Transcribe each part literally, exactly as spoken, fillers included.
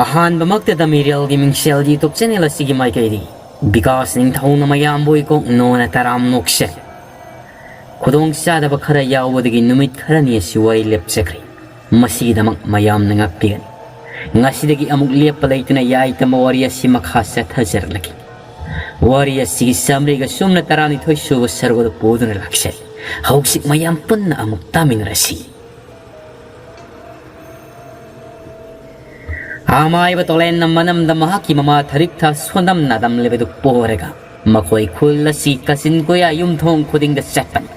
ꯑꯍꯥꯟꯕꯃꯛꯇꯗ ꯃꯤꯔꯦꯜꯒꯤ ꯃꯤꯡꯁꯦꯜ YouTube channel ꯑꯁꯤꯒꯤ ꯃꯥꯏꯀꯩꯗꯒꯤ ꯕꯤꯀꯥꯁ ꯅꯤꯡꯊꯧꯅ ꯃꯌꯥꯝꯕꯨ ꯏꯀꯣꯛ ꯅꯣꯟꯅ ꯇꯔꯥꯝ ꯅꯣꯛꯆꯔꯤ꯫ ꯈꯨꯗꯣꯡꯆꯥꯗꯕ ꯈꯔ ꯌꯥꯎꯕꯗꯒꯤ ꯅꯨꯃꯤꯠ ꯈꯔꯅꯤ ꯑꯁꯤ ꯋꯥꯔꯤ ꯂꯦꯞꯆꯈ꯭ꯔꯦ꯫ ꯃꯁꯤꯒꯤꯗꯃꯛ ꯃꯌꯥꯝꯅ ꯉꯥꯛꯄꯤꯒꯅꯤ꯫ ꯉꯁꯤꯗꯒꯤ ꯑꯃꯨꯛ ꯂꯦꯞꯄ ꯂꯩꯇꯅ ꯌꯥꯏꯇꯝꯕ ꯋꯥꯔꯤ ꯑꯁꯤ ꯃꯈꯥ ꯆꯠꯊꯖꯔꯛꯂꯒꯦ꯫ ꯋꯥꯔꯤ ꯑꯁꯤꯒꯤ ꯆꯥꯃꯔꯤꯒ ꯁꯨꯝꯅ ꯇꯔꯥꯅꯤꯊꯣꯏ ꯁꯨꯕ ꯁꯔꯨꯛ ꯑꯗꯨ ꯄꯨꯗꯨꯅ ꯂꯥꯛꯆꯔꯤ꯫ ꯍꯧꯖꯤꯛ ꯃꯌꯥꯝ ꯄꯨꯟꯅ ꯑꯃꯨꯛ ꯇꯥꯃꯤꯟꯅꯔꯁꯤ꯫ ꯑꯃꯥꯏꯕ ꯇꯣꯂꯦꯟꯅ ꯃꯅꯝꯗ ꯃꯍꯥꯛꯀꯤ ꯃꯃꯥ ꯊꯔꯤꯛꯊ ꯁꯣꯟꯗꯝꯅ ꯑꯗꯝꯂꯤꯕꯗꯨ ꯄꯣꯔꯒ ꯃꯈꯣꯏ ꯈꯨꯜ ꯑꯁꯤ ꯀꯥꯆꯤꯟ ꯀꯣꯌꯥ ꯌꯨꯝꯊꯣꯡ ꯈꯨꯗꯤꯡꯗ ꯆꯠꯄꯅꯤ꯫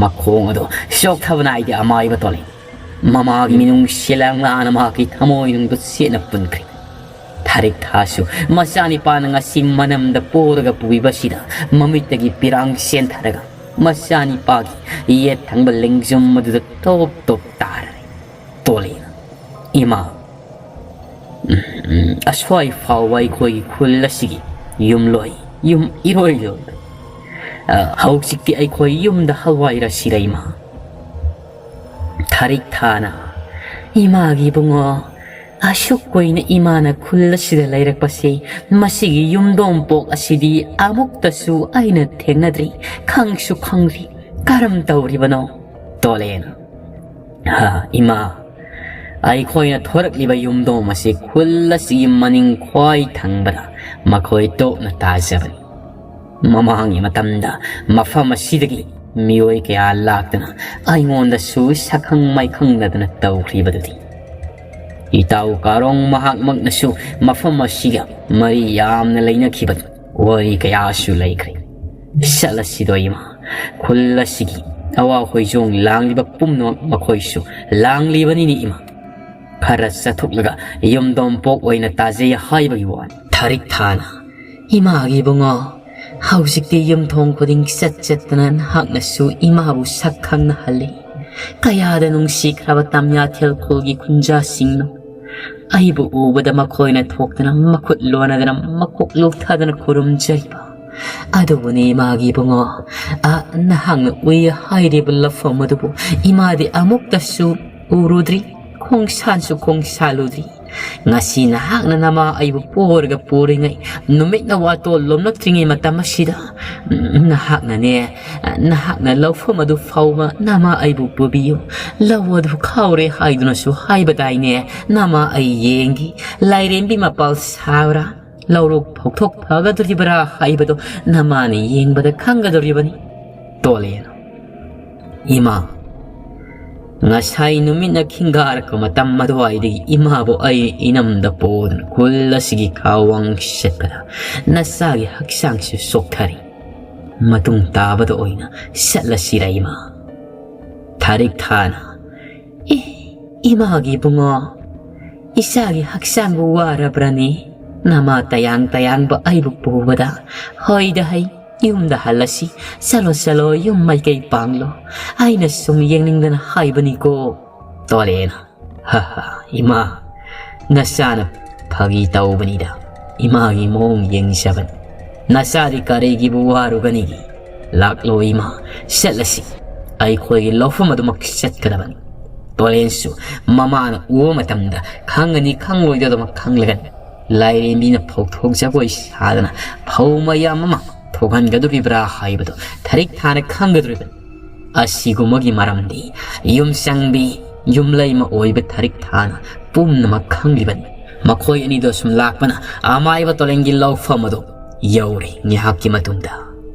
ꯃꯈꯣꯡ ꯑꯗꯨ ꯆꯣꯛꯊꯕ ꯅꯥꯏꯗꯦ ꯑꯃꯥꯏꯕ ꯇꯣꯂꯦꯟ꯫ ꯃꯃꯥꯒꯤ ꯃꯤꯅꯨꯡꯁꯤ ꯂꯥꯡꯂꯥꯅ ꯃꯍꯥꯛꯀꯤ ꯊꯃꯣꯏꯅꯨꯡꯗꯨ ꯆꯦꯠꯅ ꯄꯨꯟꯈ꯭ꯔꯦ꯫ ꯊꯔꯤꯛꯊꯥꯁꯨ ꯃꯆꯥꯅꯤꯄꯥꯅ ꯉꯁꯤ ꯃꯅꯝꯗ ꯄꯣꯔꯒ ꯄꯨꯕꯤꯕꯁꯤꯗ ꯃꯃꯤꯠꯇꯒꯤ ꯄꯤꯔꯥꯡ ꯆꯦꯟꯊꯔꯒ ꯃꯆꯥꯅꯤꯄꯥꯒꯤ ꯌꯦꯠ ꯊꯪꯕ ꯂꯦꯡꯖꯨꯝ ꯑꯗꯨꯗ ꯇꯣꯞ ꯇꯣꯞ ꯇꯥꯔꯔꯦ꯫ ꯇꯣꯂꯦꯟ, ꯏꯃꯥ, ꯎꯝ, ꯎꯝ, ꯑꯁ꯭ꯋꯥꯏ ꯐꯥꯎꯕ ꯑꯩꯈꯣꯏꯒꯤ ꯈꯨꯜ ꯑꯁꯤꯒꯤ ꯌꯨꯝꯂꯣꯏ, ꯌꯨꯝ ꯏꯔꯣꯏ ꯂꯣꯏ꯫ ꯑ, ꯍꯧꯖꯤꯛꯇꯤ ꯑꯩꯈꯣꯏ ꯌꯨꯝꯗ ꯍꯜꯋꯥꯏꯔꯁꯤꯔ, ꯏꯃꯥ? ꯊꯔꯤꯛꯊꯥꯅ, ꯏꯃꯥꯒꯤ ꯏꯕꯨꯡꯉꯣ, ꯑꯁꯨꯛ ꯀꯨꯏꯅ ꯏꯃꯥꯅ ꯈꯨꯜ ꯑꯁꯤꯗ ꯂꯩꯔꯛꯄꯁꯤ, ꯃꯁꯤꯒꯤ ꯌꯨꯝꯗꯣꯡꯄꯣꯛ ꯑꯁꯤꯗꯤ ꯑꯃꯨꯛꯇꯁꯨ ꯑꯩꯅ ꯊꯦꯡꯅꯗ꯭ꯔꯤ, ꯈꯪꯁꯨ ꯈꯪꯗ꯭ꯔꯤ꯫ ꯀꯔꯝ ꯇꯧꯔꯤꯕꯅꯣ? ꯇꯣꯂꯦꯟ, ꯍꯥ, ꯏꯃꯥ, ꯑꯩꯈꯣꯏꯅ ꯊꯣꯔꯛꯂꯤꯕ ꯌꯨꯝꯗꯣꯡ ꯑꯁꯤ ꯈꯨꯜ ꯑꯁꯤꯒꯤ ꯃꯅꯤꯡ ꯈ꯭ꯋꯥꯏ ꯊꯪꯕꯗ ꯃꯈꯣꯏ ꯇꯣꯛꯅ ꯇꯥꯖꯕꯅꯤ꯫ ꯃꯃꯥꯡꯒꯤ ꯃꯇꯝꯗ ꯃꯐꯝ ꯑꯁꯤꯗꯒꯤ ꯃꯤꯑꯣꯏ ꯀꯌꯥ ꯂꯥꯛꯇꯨꯅ ꯑꯩꯉꯣꯟꯗꯁꯨ ꯁꯛꯈꯪ ꯃꯥꯏꯈꯪꯅꯗꯅ ꯇꯧꯈ꯭ꯔꯤꯕꯗꯨꯗꯤ꯫ ꯏꯇꯥꯎ ꯀꯥꯔꯣꯡ ꯃꯍꯥꯛꯃꯛꯅꯁꯨ ꯃꯐꯝ ꯑꯁꯤꯒ ꯃꯔꯤ ꯌꯥꯝꯅ ꯂꯩꯅꯈꯤꯕ ꯋꯥꯔꯤ ꯀꯌꯥꯁꯨ ꯂꯩꯈ꯭ꯔꯦ꯫ ꯆꯠꯂꯁꯤꯗꯣ ꯏꯃꯥ, ꯈꯨꯜ ꯑꯁꯤꯒꯤ ꯑꯋꯥ ꯍꯣꯏꯖꯣꯡ ꯂꯥꯡꯂꯤꯕ ꯄꯨꯝꯅꯃꯛ ꯃꯈꯣꯏꯁꯨ ꯂꯥꯡꯂꯤꯕꯅꯤꯅꯦ ꯏꯃꯥ꯫ ꯈꯔ ꯆꯠꯊꯣꯛꯂꯒ ꯌꯨꯝꯗꯣꯡꯄꯣꯛ ꯑꯣꯏꯅ ꯇꯥꯖꯩ ꯍꯥꯏꯕꯒꯤ ꯋꯥꯅꯤ꯫ ꯊꯔꯤꯛꯊꯥꯅ, ꯏꯃꯥꯒꯤ ꯏꯕꯨꯡꯉꯣ, ꯍꯧꯖꯤꯛꯇꯤ ꯌꯨꯝꯊꯣꯡ ꯈꯨꯗꯤꯡ ꯆꯠ ꯆꯠꯇꯅ ꯅꯍꯥꯛꯅꯁꯨ ꯏꯃꯥꯕꯨ ꯁꯛ ꯈꯪꯅꯍꯜꯂꯤ꯫ ꯀꯌꯥꯗ ꯅꯨꯡꯁꯤꯈ꯭ꯔꯕ ꯇꯝꯌꯥꯊꯦꯜ ꯈꯨꯜꯒꯤ ꯈꯨꯟꯖꯥꯁꯤꯡꯅꯣ꯫ ꯑꯩꯕꯨ ꯎꯕꯗ ꯃꯈꯣꯏꯅ ꯊꯣꯛꯇꯨꯅ ꯃꯈꯨꯠ ꯂꯣꯟꯅꯗꯅ ꯃꯀꯣꯛ ꯂꯨꯛꯊꯗꯅ ꯈꯨꯔꯨꯝꯖꯔꯤꯕ꯫ ꯑꯗꯨꯕꯨꯅꯤ ꯏꯃꯥꯒꯤ ꯏꯕꯨꯡꯉꯣ, ꯑ, ꯅꯍꯥꯛꯅ ꯎꯏ ꯍꯥꯏꯔꯤꯕ ꯂꯧꯐꯝ ꯑꯗꯨꯕꯨ ꯏꯃꯥꯗꯤ ꯑꯃꯨꯛꯇꯁꯨ ꯎꯔꯨꯗ꯭ꯔꯤ, ꯈꯣꯡꯁꯥꯟꯁꯨ ꯈꯣꯡꯁꯥꯜꯂꯨꯗ꯭ꯔꯤ꯫ "ꯉꯁꯤ ꯅꯍꯥꯛꯅ ꯅꯃꯥ ꯑꯩꯕꯨ ꯄꯣꯔꯒ ꯄꯨꯔꯤꯉꯩ, ꯅꯨꯃꯤꯠꯅ ꯋꯥꯇꯣꯜ ꯂꯣꯝꯂꯛꯇ꯭ꯔꯤꯉꯩ ꯃꯇꯝ ꯑꯁꯤꯗ, ꯎꯝ, ꯅꯍꯥꯛꯅꯅꯦ, ꯅꯍꯥꯛꯅ ꯂꯧꯐꯝ ꯑꯗꯨ ꯐꯥꯎꯕ ꯅꯃꯥ ꯑꯩꯕꯨ ꯄꯨꯕꯤꯌꯨ꯫ ꯂꯧ ꯑꯗꯨ ꯈꯥꯎꯔꯦ ꯍꯥꯏꯗꯨꯅꯁꯨ ꯍꯥꯏꯕꯗꯥꯏꯅꯦ? ꯅꯃꯥ ꯑꯩ ꯌꯦꯡꯒꯦ꯫ ꯂꯥꯏꯔꯦꯝꯕꯤ ꯃꯄꯥꯜ ꯁꯥꯕ꯭ꯔꯥ? ꯂꯧꯔꯣꯛ ꯐꯧꯊꯣꯛ ꯐꯒꯗꯣꯔꯤꯕ꯭ꯔꯥ ꯍꯥꯏꯕꯗꯣ ꯅꯃꯥꯅ ꯌꯦꯡꯕꯗ ꯈꯪꯒꯗꯧꯔꯤꯕꯅꯤ꯫" ꯇꯣꯂꯦꯅ, "ꯏꯃꯥ, ꯉꯁꯥꯏ ꯅꯨꯃꯤꯠꯅ ꯈꯤꯡꯒꯥꯔꯛꯄ ꯃꯇꯝ ꯑꯗꯨꯋꯥꯏꯗꯒꯤ ꯏꯃꯥꯕꯨ ꯑꯩ ꯏꯅꯝꯗ ꯄꯣꯗꯨꯅ ꯈꯨꯜ ꯑꯁꯤꯒꯤ ꯈꯥꯋꯥꯡ ꯆꯠꯄꯗ ꯅꯆꯥꯒꯤ ꯍꯛꯆꯥꯡꯁꯨ ꯆꯣꯛꯊꯔꯤ꯫ ꯃꯇꯨꯡ ꯇꯥꯕꯗ ꯑꯣꯏꯅ ꯆꯠꯂꯁꯤꯔ, ꯏꯃꯥ?" ꯊꯥꯔꯤꯛ ꯊꯥꯅ, "ꯑꯦ, ꯏꯃꯥꯒꯤ ꯏꯕꯨꯡꯉꯣ, ꯏꯆꯥꯒꯤ ꯍꯛꯆꯥꯡꯕꯨ ꯋꯥꯔꯕ꯭ꯔꯅꯦ? ꯅꯃꯥ ꯇꯌꯥꯡ ꯇꯌꯥꯡꯕ ꯑꯩꯕꯨ ꯄꯨꯕꯗ꯫ ꯍꯣꯏꯗ ꯍꯩ, ꯌꯨꯝꯗ ꯍꯜꯂꯁꯤ꯫ ꯆꯠꯂꯣ, ꯆꯠꯂꯣ, ꯌꯨꯝ ꯃꯥꯏꯀꯩ ꯄꯥꯡꯂꯣ꯫ ꯑꯩꯅ ꯁꯨꯝ ꯌꯦꯡꯅꯤꯡꯗꯅ ꯍꯥꯏꯕꯅꯤꯀꯣ꯫" ꯇꯣꯂꯦꯅ, "ꯍ ꯍ, ꯏꯃꯥ, ꯅꯆꯥꯅ ꯐꯥꯒꯤ ꯇꯧꯕꯅꯤꯗ꯫ ꯏꯃꯥꯒꯤ ꯃꯑꯣꯡ ꯌꯦꯡꯖꯕꯅꯤ꯫ ꯅꯆꯥꯗꯤ ꯀꯔꯤꯒꯤꯕꯨ ꯋꯥꯔꯨꯒꯅꯤꯒꯦ? ꯂꯥꯛꯂꯣ ꯏꯃꯥ, ꯆꯠꯂꯁꯤ꯫ ꯑꯩꯈꯣꯏꯒꯤ ꯂꯧꯐꯝ ꯑꯗꯨꯃꯛ ꯆꯠꯀꯗꯕꯅꯤ꯫" ꯇꯣꯂꯦꯟꯁꯨ ꯃꯃꯥꯅ ꯎꯕ ꯃꯇꯝꯗ ꯈꯪꯒꯅꯤ ꯈꯪꯂꯣꯏꯗꯣ ꯑꯗꯨꯃꯛ ꯈꯪꯂꯒꯅꯤ꯫ ꯂꯥꯏꯔꯦꯝꯕꯤꯅ ꯐꯧꯊꯣꯛ ꯖꯒꯣꯏ ꯁꯥꯗꯅ ꯐꯧ ꯃꯌꯥꯝ ꯑꯃ ꯊꯣꯛꯍꯟꯒꯗꯧꯔꯤꯕ꯭ꯔꯥ ꯍꯥꯏꯕꯗꯣ ꯊꯥꯔꯤꯛ ꯊꯥꯅ ꯈꯪꯒꯗꯧꯔꯤꯕꯅꯤ꯫ ꯑꯁꯤꯒꯨꯝꯕꯒꯤ ꯃꯔꯝꯗꯤ ꯌꯨꯝꯁꯪꯕꯤ, ꯌꯨꯝꯂꯩꯃ ꯑꯣꯏꯕ ꯊꯥꯔꯤꯛ ꯊꯥꯅ ꯄꯨꯝꯅꯃꯛ ꯈꯪꯂꯤꯕꯅꯤ꯫ ꯃꯈꯣꯏ ꯑꯅꯤꯗꯣ ꯁꯨꯝ ꯂꯥꯛꯄꯅ ꯑꯃꯥꯏꯕ ꯇꯣꯂꯦꯟꯒꯤ ꯂꯧꯐꯝ ꯑꯗꯨ ꯌꯧꯔꯦ꯫ ꯉꯥꯏꯍꯥꯛꯀꯤ ꯃꯇꯨꯡꯗ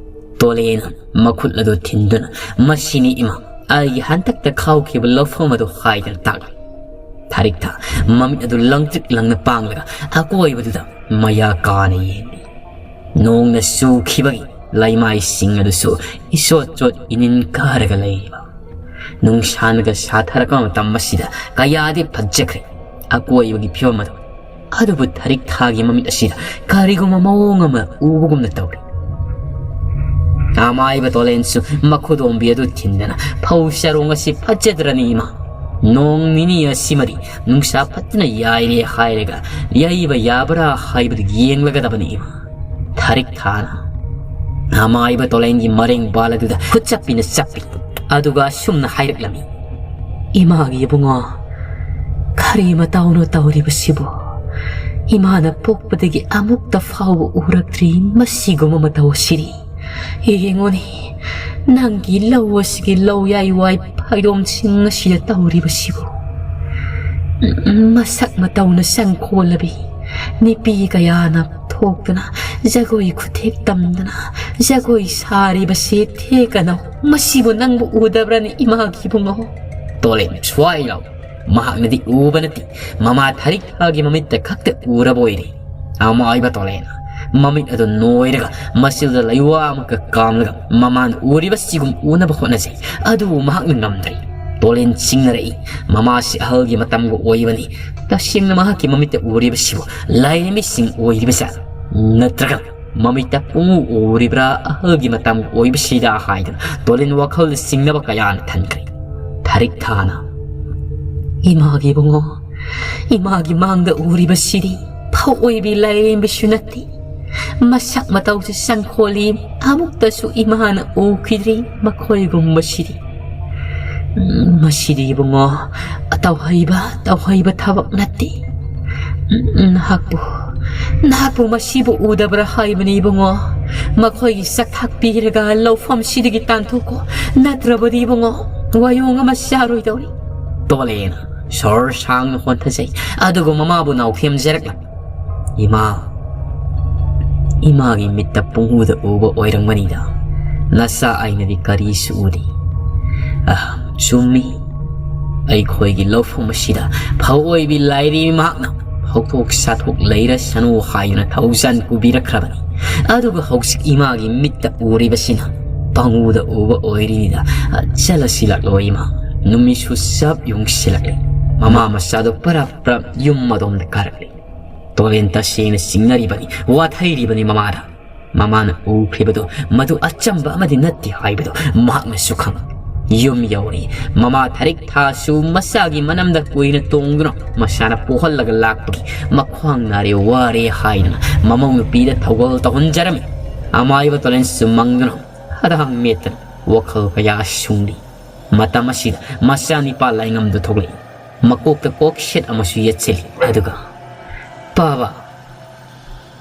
ꯇꯣꯂꯦꯟꯅ ꯃꯈꯨꯠ ꯑꯗꯨ ꯊꯤꯟꯗꯨꯅ, "ꯃꯁꯤꯅꯤ ꯏꯃꯥ, ꯑꯩꯒꯤ ꯍꯟꯗꯛꯇ ꯈꯥꯎꯈꯤꯕ ꯂꯧꯐꯝ ꯑꯗꯨ" ꯍꯥꯏꯗꯅ ꯇꯥꯛꯂꯤ꯫ ꯊꯥꯔꯤꯛ ꯊꯥ ꯃꯃꯤꯠ ꯑꯗꯨ ꯂꯪꯇ꯭ꯔꯤꯛ ꯂꯪꯅ ꯄꯥꯡꯂꯒ ꯑꯀꯣꯏꯕꯗꯨꯗ ꯃꯌꯥ ꯀꯥꯅ ꯌꯦꯡꯂꯤ꯫ ꯅꯣꯡꯅ ꯆꯨꯈꯤꯕꯒꯤ ꯂꯩꯃꯥꯏꯁꯤꯡ ꯑꯗꯨꯁꯨ ꯏꯆꯣꯠ ꯆꯣꯠ ꯏꯅꯤꯟ ꯀꯥꯔꯒ ꯂꯩꯔꯤꯕ꯫ ꯅꯨꯡꯁꯥꯅꯒ ꯁꯥꯊꯔꯛꯄ ꯃꯇꯝ ꯑꯁꯤꯗ ꯀꯌꯥꯗꯤ ꯐꯖꯈ꯭ꯔꯦ ꯑꯀꯣꯏꯕꯒꯤ ꯐꯤꯕꯝ ꯑꯗꯨ꯫ ꯑꯗꯨꯕꯨ ꯊꯥꯔꯤꯛ ꯊꯥꯒꯤ ꯃꯃꯤꯠ ꯑꯁꯤꯗ ꯀꯔꯤꯒꯨꯝꯕ ꯃꯑꯣꯡ ꯑꯃ ꯎꯕꯒꯨꯝꯅ ꯇꯧꯔꯤ꯫ ꯑꯃꯥꯏꯕ ꯇꯣꯂꯦꯟꯁꯨ ꯃꯈꯨꯗꯣꯝꯕꯤ ꯑꯗꯨ ꯊꯤꯟꯗꯅ ꯐꯧ ꯆꯔꯣꯡ ꯑꯁꯤ ꯐꯖꯗ꯭ꯔꯅꯤ ꯏꯃꯥ꯫ ꯅꯣꯡ ꯅꯤꯅꯤ ꯑꯁꯤꯃꯗꯤ ꯅꯨꯡꯁꯥ ꯐꯖꯅ ꯌꯥꯏꯔꯦ ꯍꯥꯏꯔꯒ ꯌꯩꯕ ꯌꯥꯕ꯭ꯔꯥ ꯍꯥꯏꯕꯗꯨ ꯌꯦꯡꯂꯒꯗꯕꯅꯤ ꯏꯃꯥ꯫ ꯊꯥꯔꯤꯛ ꯊꯥꯅ ꯑꯃꯥꯏꯕ ꯇꯣꯂꯦꯟꯒꯤ ꯃꯔꯦꯡ ꯕꯥꯜ ꯑꯗꯨꯗ ꯈꯨꯠ ꯆꯞꯄꯤꯅ ꯆꯞꯄꯤ꯫ ꯑꯗꯨꯒ ꯑꯁꯨꯝꯅ ꯍꯥꯏꯔꯛꯂꯝꯃꯤ, "ꯏꯃꯥꯒꯤ ꯏꯕꯨꯡꯉꯣ, ꯀꯔꯤ ꯃꯇꯧꯅꯣ ꯇꯧꯔꯤꯕꯁꯤꯕꯨ? ꯏꯃꯥꯅ ꯄꯣꯛꯄꯗꯒꯤ ꯑꯃꯨꯛꯇ ꯐꯥꯎꯕ ꯎꯔꯛꯇ꯭ꯔꯤ ꯃꯁꯤꯒꯨꯝꯕ ꯃꯇꯧ ꯑꯁꯤꯗꯤ꯫ ꯌꯦꯡꯉꯨꯅꯦ, ꯅꯪꯒꯤ ꯂꯧ ꯑꯁꯤꯒꯤ ꯂꯧ ꯌꯥꯏ ꯋꯥꯏ ꯐꯩꯗꯣꯝꯁꯤꯡ ꯑꯁꯤꯗ ꯇꯧꯔꯤꯕꯁꯤꯕꯨ꯫ ꯃꯁꯛ ꯃꯇꯧꯅ ꯆꯪꯈꯣꯜꯂꯕꯤ ꯅꯨꯄꯤ ꯀꯌꯥꯅ ꯊꯣꯛꯇꯨꯅ ꯖꯒꯣꯏ ꯈꯨꯊꯦꯛ ꯇꯝꯗꯅ ꯖꯒꯣꯏ ꯁꯥꯔꯤꯕꯁꯤ ꯊꯦꯛꯀꯅꯨ꯫ ꯃꯁꯤꯕꯨ ꯅꯪꯕꯨ ꯎꯗꯕ꯭ꯔꯅꯦ, ꯏꯃꯥꯒꯤ ꯏꯕꯨꯡꯉꯣ? ꯇꯣꯂꯦꯟ, ꯁ꯭ꯋꯥꯏ ꯂꯥꯎ꯫ ꯃꯍꯥꯛꯅꯗꯤ ꯎꯕ ꯅꯠꯇꯦ, ꯃꯃꯥ ꯊꯔꯤꯛ ꯊꯥꯒꯤ ꯃꯃꯤꯠꯇ ꯈꯛꯇ ꯎꯔꯕ ꯑꯣꯏꯔꯦ꯫ ꯑꯃꯥꯏꯕ ꯇꯣꯂꯦꯟꯅ ꯃꯃꯤꯠ ꯑꯗꯨ ꯅꯣꯏꯔꯒ ꯃꯆꯤꯜꯗ ꯂꯩꯋꯥ ꯑꯃꯒ ꯀꯥꯝꯂꯒ ꯃꯃꯥꯅ ꯎꯔꯤꯕ ꯁꯤꯒꯨꯝ ꯎꯅꯕ ꯍꯣꯠꯅꯖꯩ, ꯑꯗꯨꯕꯨ ꯃꯍꯥꯛꯅ ꯉꯝꯗ꯭ꯔꯦ꯫ ꯇꯣꯂꯦꯟ ꯆꯤꯡꯅꯔꯛꯏ꯫ ꯃꯃꯥꯁꯤ ꯑꯍꯜꯒꯤ ꯃꯇꯝꯒ ꯑꯣꯏꯕꯅꯤ꯫ ꯇꯁꯦꯡꯅ ꯃꯍꯥꯛꯀꯤ ꯃꯃꯤꯠꯇ ꯎꯔꯤꯕꯁꯤꯕꯨ ꯂꯥꯏꯔꯦꯝꯕꯤꯁꯤꯡ ꯑꯣꯏꯔꯤꯕ ꯖꯥꯠꯂ? ꯅꯠꯇ꯭ꯔꯒ ꯃꯃꯤꯠꯇ ꯄꯨꯡꯎ ꯎꯔꯤꯕ꯭ꯔꯥ ꯑꯍꯜꯒꯤ ꯃꯇꯝꯒ ꯑꯣꯏꯕꯁꯤꯗ ꯍꯥꯏꯗꯨꯅ ꯇꯣꯂꯦꯟ ꯋꯥꯈꯜꯗ ꯆꯤꯡꯅꯕ ꯀꯌꯥꯅ ꯊꯟꯈ꯭ꯔꯦ꯫ ꯊꯔꯤꯛ ꯊꯥꯅ, "ꯏꯃꯥꯒꯤ ꯏꯕꯨꯡꯉꯣ, ꯏꯃꯥꯒꯤ ꯃꯥꯡꯗ ꯎꯔꯤꯕꯁꯤꯗꯤ ꯐꯧ ꯑꯣꯏꯕꯤ ꯂꯥꯏꯔꯦꯝꯕꯤꯁꯨ ꯅꯠꯇꯦ꯫ ꯃꯁꯛ ꯃꯇꯧꯁꯨ ꯆꯪꯈꯣꯜꯂꯤ, ꯑꯃꯨꯛꯇꯁꯨ ꯏꯃꯥꯅ ꯎꯈꯤꯗ꯭ꯔꯤ ꯃꯈꯣꯏꯒꯨꯝꯕꯁꯤꯗꯤ꯫ ꯎꯝ, ꯃꯁꯤꯗꯤ ꯏꯕꯨꯡꯉꯣ, ꯇꯧꯍꯩꯕ, ꯇꯧꯍꯩꯕ ꯊꯕꯛ ꯅꯠꯇꯦ꯫ ꯎꯝ, ꯅꯍꯥꯛꯄꯨ, ꯅꯍꯥꯛꯄꯨ ꯃꯁꯤꯕꯨ ꯎꯗꯕ꯭ꯔꯥ ꯍꯥꯏꯕꯅꯤ ꯏꯕꯨꯡꯉꯣ? ꯃꯈꯣꯏꯒꯤ ꯆꯥꯛꯊꯥꯛ ꯄꯤꯔꯒ ꯂꯧꯐꯝꯁꯤꯗꯒꯤ ꯇꯥꯟꯊꯣꯛꯀꯣ, ꯅꯠꯇ꯭ꯔꯕꯗꯤ ꯏꯕꯨꯡꯉꯣ, ꯋꯥꯌꯣꯡ ꯑꯃ ꯆꯥꯔꯣꯏꯗꯧꯔꯤ꯫" ꯇꯣꯂꯦꯅ ꯁꯣꯔ ꯁꯥꯡꯅ ꯍꯣꯟꯊꯖꯩ, ꯑꯗꯨꯒ ꯃꯃꯥꯕꯨ ꯅꯥꯎꯊꯦꯝꯖꯔꯛꯂꯝꯃꯤ꯫ "ꯏꯃꯥ, ꯏꯃꯥꯒꯤ ꯃꯤꯠꯇ ꯄꯨꯡꯎꯗ ꯎꯕ ꯑꯣꯏꯔꯝꯒꯅꯤꯗ꯫ ꯅꯆꯥ ꯑꯩꯅꯗꯤ ꯀꯔꯤꯁꯨ ꯎꯗꯦ꯫ ꯑ, ꯆꯨꯝꯃꯤ, ꯑꯩꯈꯣꯏꯒꯤ ꯂꯧꯐꯝ ꯑꯁꯤꯗ ꯐꯧ ꯑꯣꯏꯕꯤ ꯂꯥꯏꯔꯤ ꯃꯍꯥꯛꯅ ꯐꯧꯊꯣꯛ ꯁꯥꯊꯣꯛ ꯂꯩꯔꯁꯅꯨ ꯍꯥꯏꯗꯨꯅ ꯊꯧꯖꯥꯟ ꯄꯨꯕꯤꯔꯛꯈ꯭ꯔꯕꯅꯤ꯫ ꯑꯗꯨꯒ ꯍꯧꯖꯤꯛ ꯏꯃꯥꯒꯤ ꯃꯤꯠꯇ ꯎꯔꯤꯕꯁꯤꯅ ꯄꯪꯎꯗ ꯎꯕ ꯑꯣꯏꯔꯤꯗ, ꯆꯠꯂꯁꯤꯜꯂꯛꯂꯣ ꯏꯃꯥ꯫ ꯅꯨꯃꯤꯠꯁꯨ ꯆꯞ ꯌꯨꯡꯁꯤꯜꯂꯛꯂꯦ꯫" ꯃꯃꯥ ꯃꯆꯥꯗꯣ ꯄꯔꯞ ꯄꯔꯞ ꯌꯨꯝ ꯑꯗꯣꯝꯗ ꯀꯥꯔꯛꯂꯦ꯫ ꯇꯣꯂꯦꯟ ꯇꯁꯦꯡꯅ ꯆꯤꯡꯅꯔꯤꯕꯅꯤ, ꯋꯥꯊꯩꯔꯤꯕꯅꯤ ꯃꯃꯥꯗ꯫ ꯃꯃꯥꯅ ꯎꯈ꯭ꯔꯤꯕꯗꯨ ꯃꯗꯨ ꯑꯆꯝꯕ ꯑꯃꯗꯤ ꯅꯠꯇꯦ ꯍꯥꯏꯕꯗꯨ ꯃꯍꯥꯛꯅꯁꯨ ꯈꯪꯏ꯫ ꯌꯨꯝ ꯌꯧꯔꯦ꯫ ꯃꯃꯥ ꯊꯔꯤꯛ ꯊꯥꯁꯨ ꯃꯆꯥꯒꯤ ꯃꯅꯝꯗ ꯀꯨꯏꯅ ꯇꯣꯡꯗꯨꯅ ꯃꯁꯥꯅ ꯄꯣꯛꯍꯜꯂꯒ ꯂꯥꯛꯄꯒꯤ ꯃꯈ꯭ꯋꯥꯡ ꯅꯥꯔꯦ, ꯋꯥꯔꯦ ꯍꯥꯏꯗꯨꯅ ꯃꯃꯧ ꯅꯨꯄꯤꯗ ꯊꯧꯒꯜ ꯇꯧꯍꯟꯖꯔꯝꯃꯤ꯫ ꯑꯃꯥꯏꯕ ꯇꯣꯂꯦꯟꯁꯨ ꯃꯪꯗꯨꯅ ꯍꯗꯥꯡ ꯃꯦꯠꯇꯅ ꯋꯥꯈꯜ ꯀꯌꯥ ꯁꯨꯡꯂꯤ꯫ ꯃꯇꯝ ꯑꯁꯤꯗ ꯃꯆꯥꯅꯤꯄꯥ ꯂꯥꯏꯉꯝꯗꯨ ꯊꯣꯛꯂꯛꯏ꯫ ꯃꯀꯣꯛꯇ ꯀꯣꯛ ꯁꯦꯠ ꯑꯃꯁꯨ ꯌꯦꯠꯁꯤꯜꯂꯤ꯫ ꯑꯗꯨꯒ, "ꯄꯥꯕ,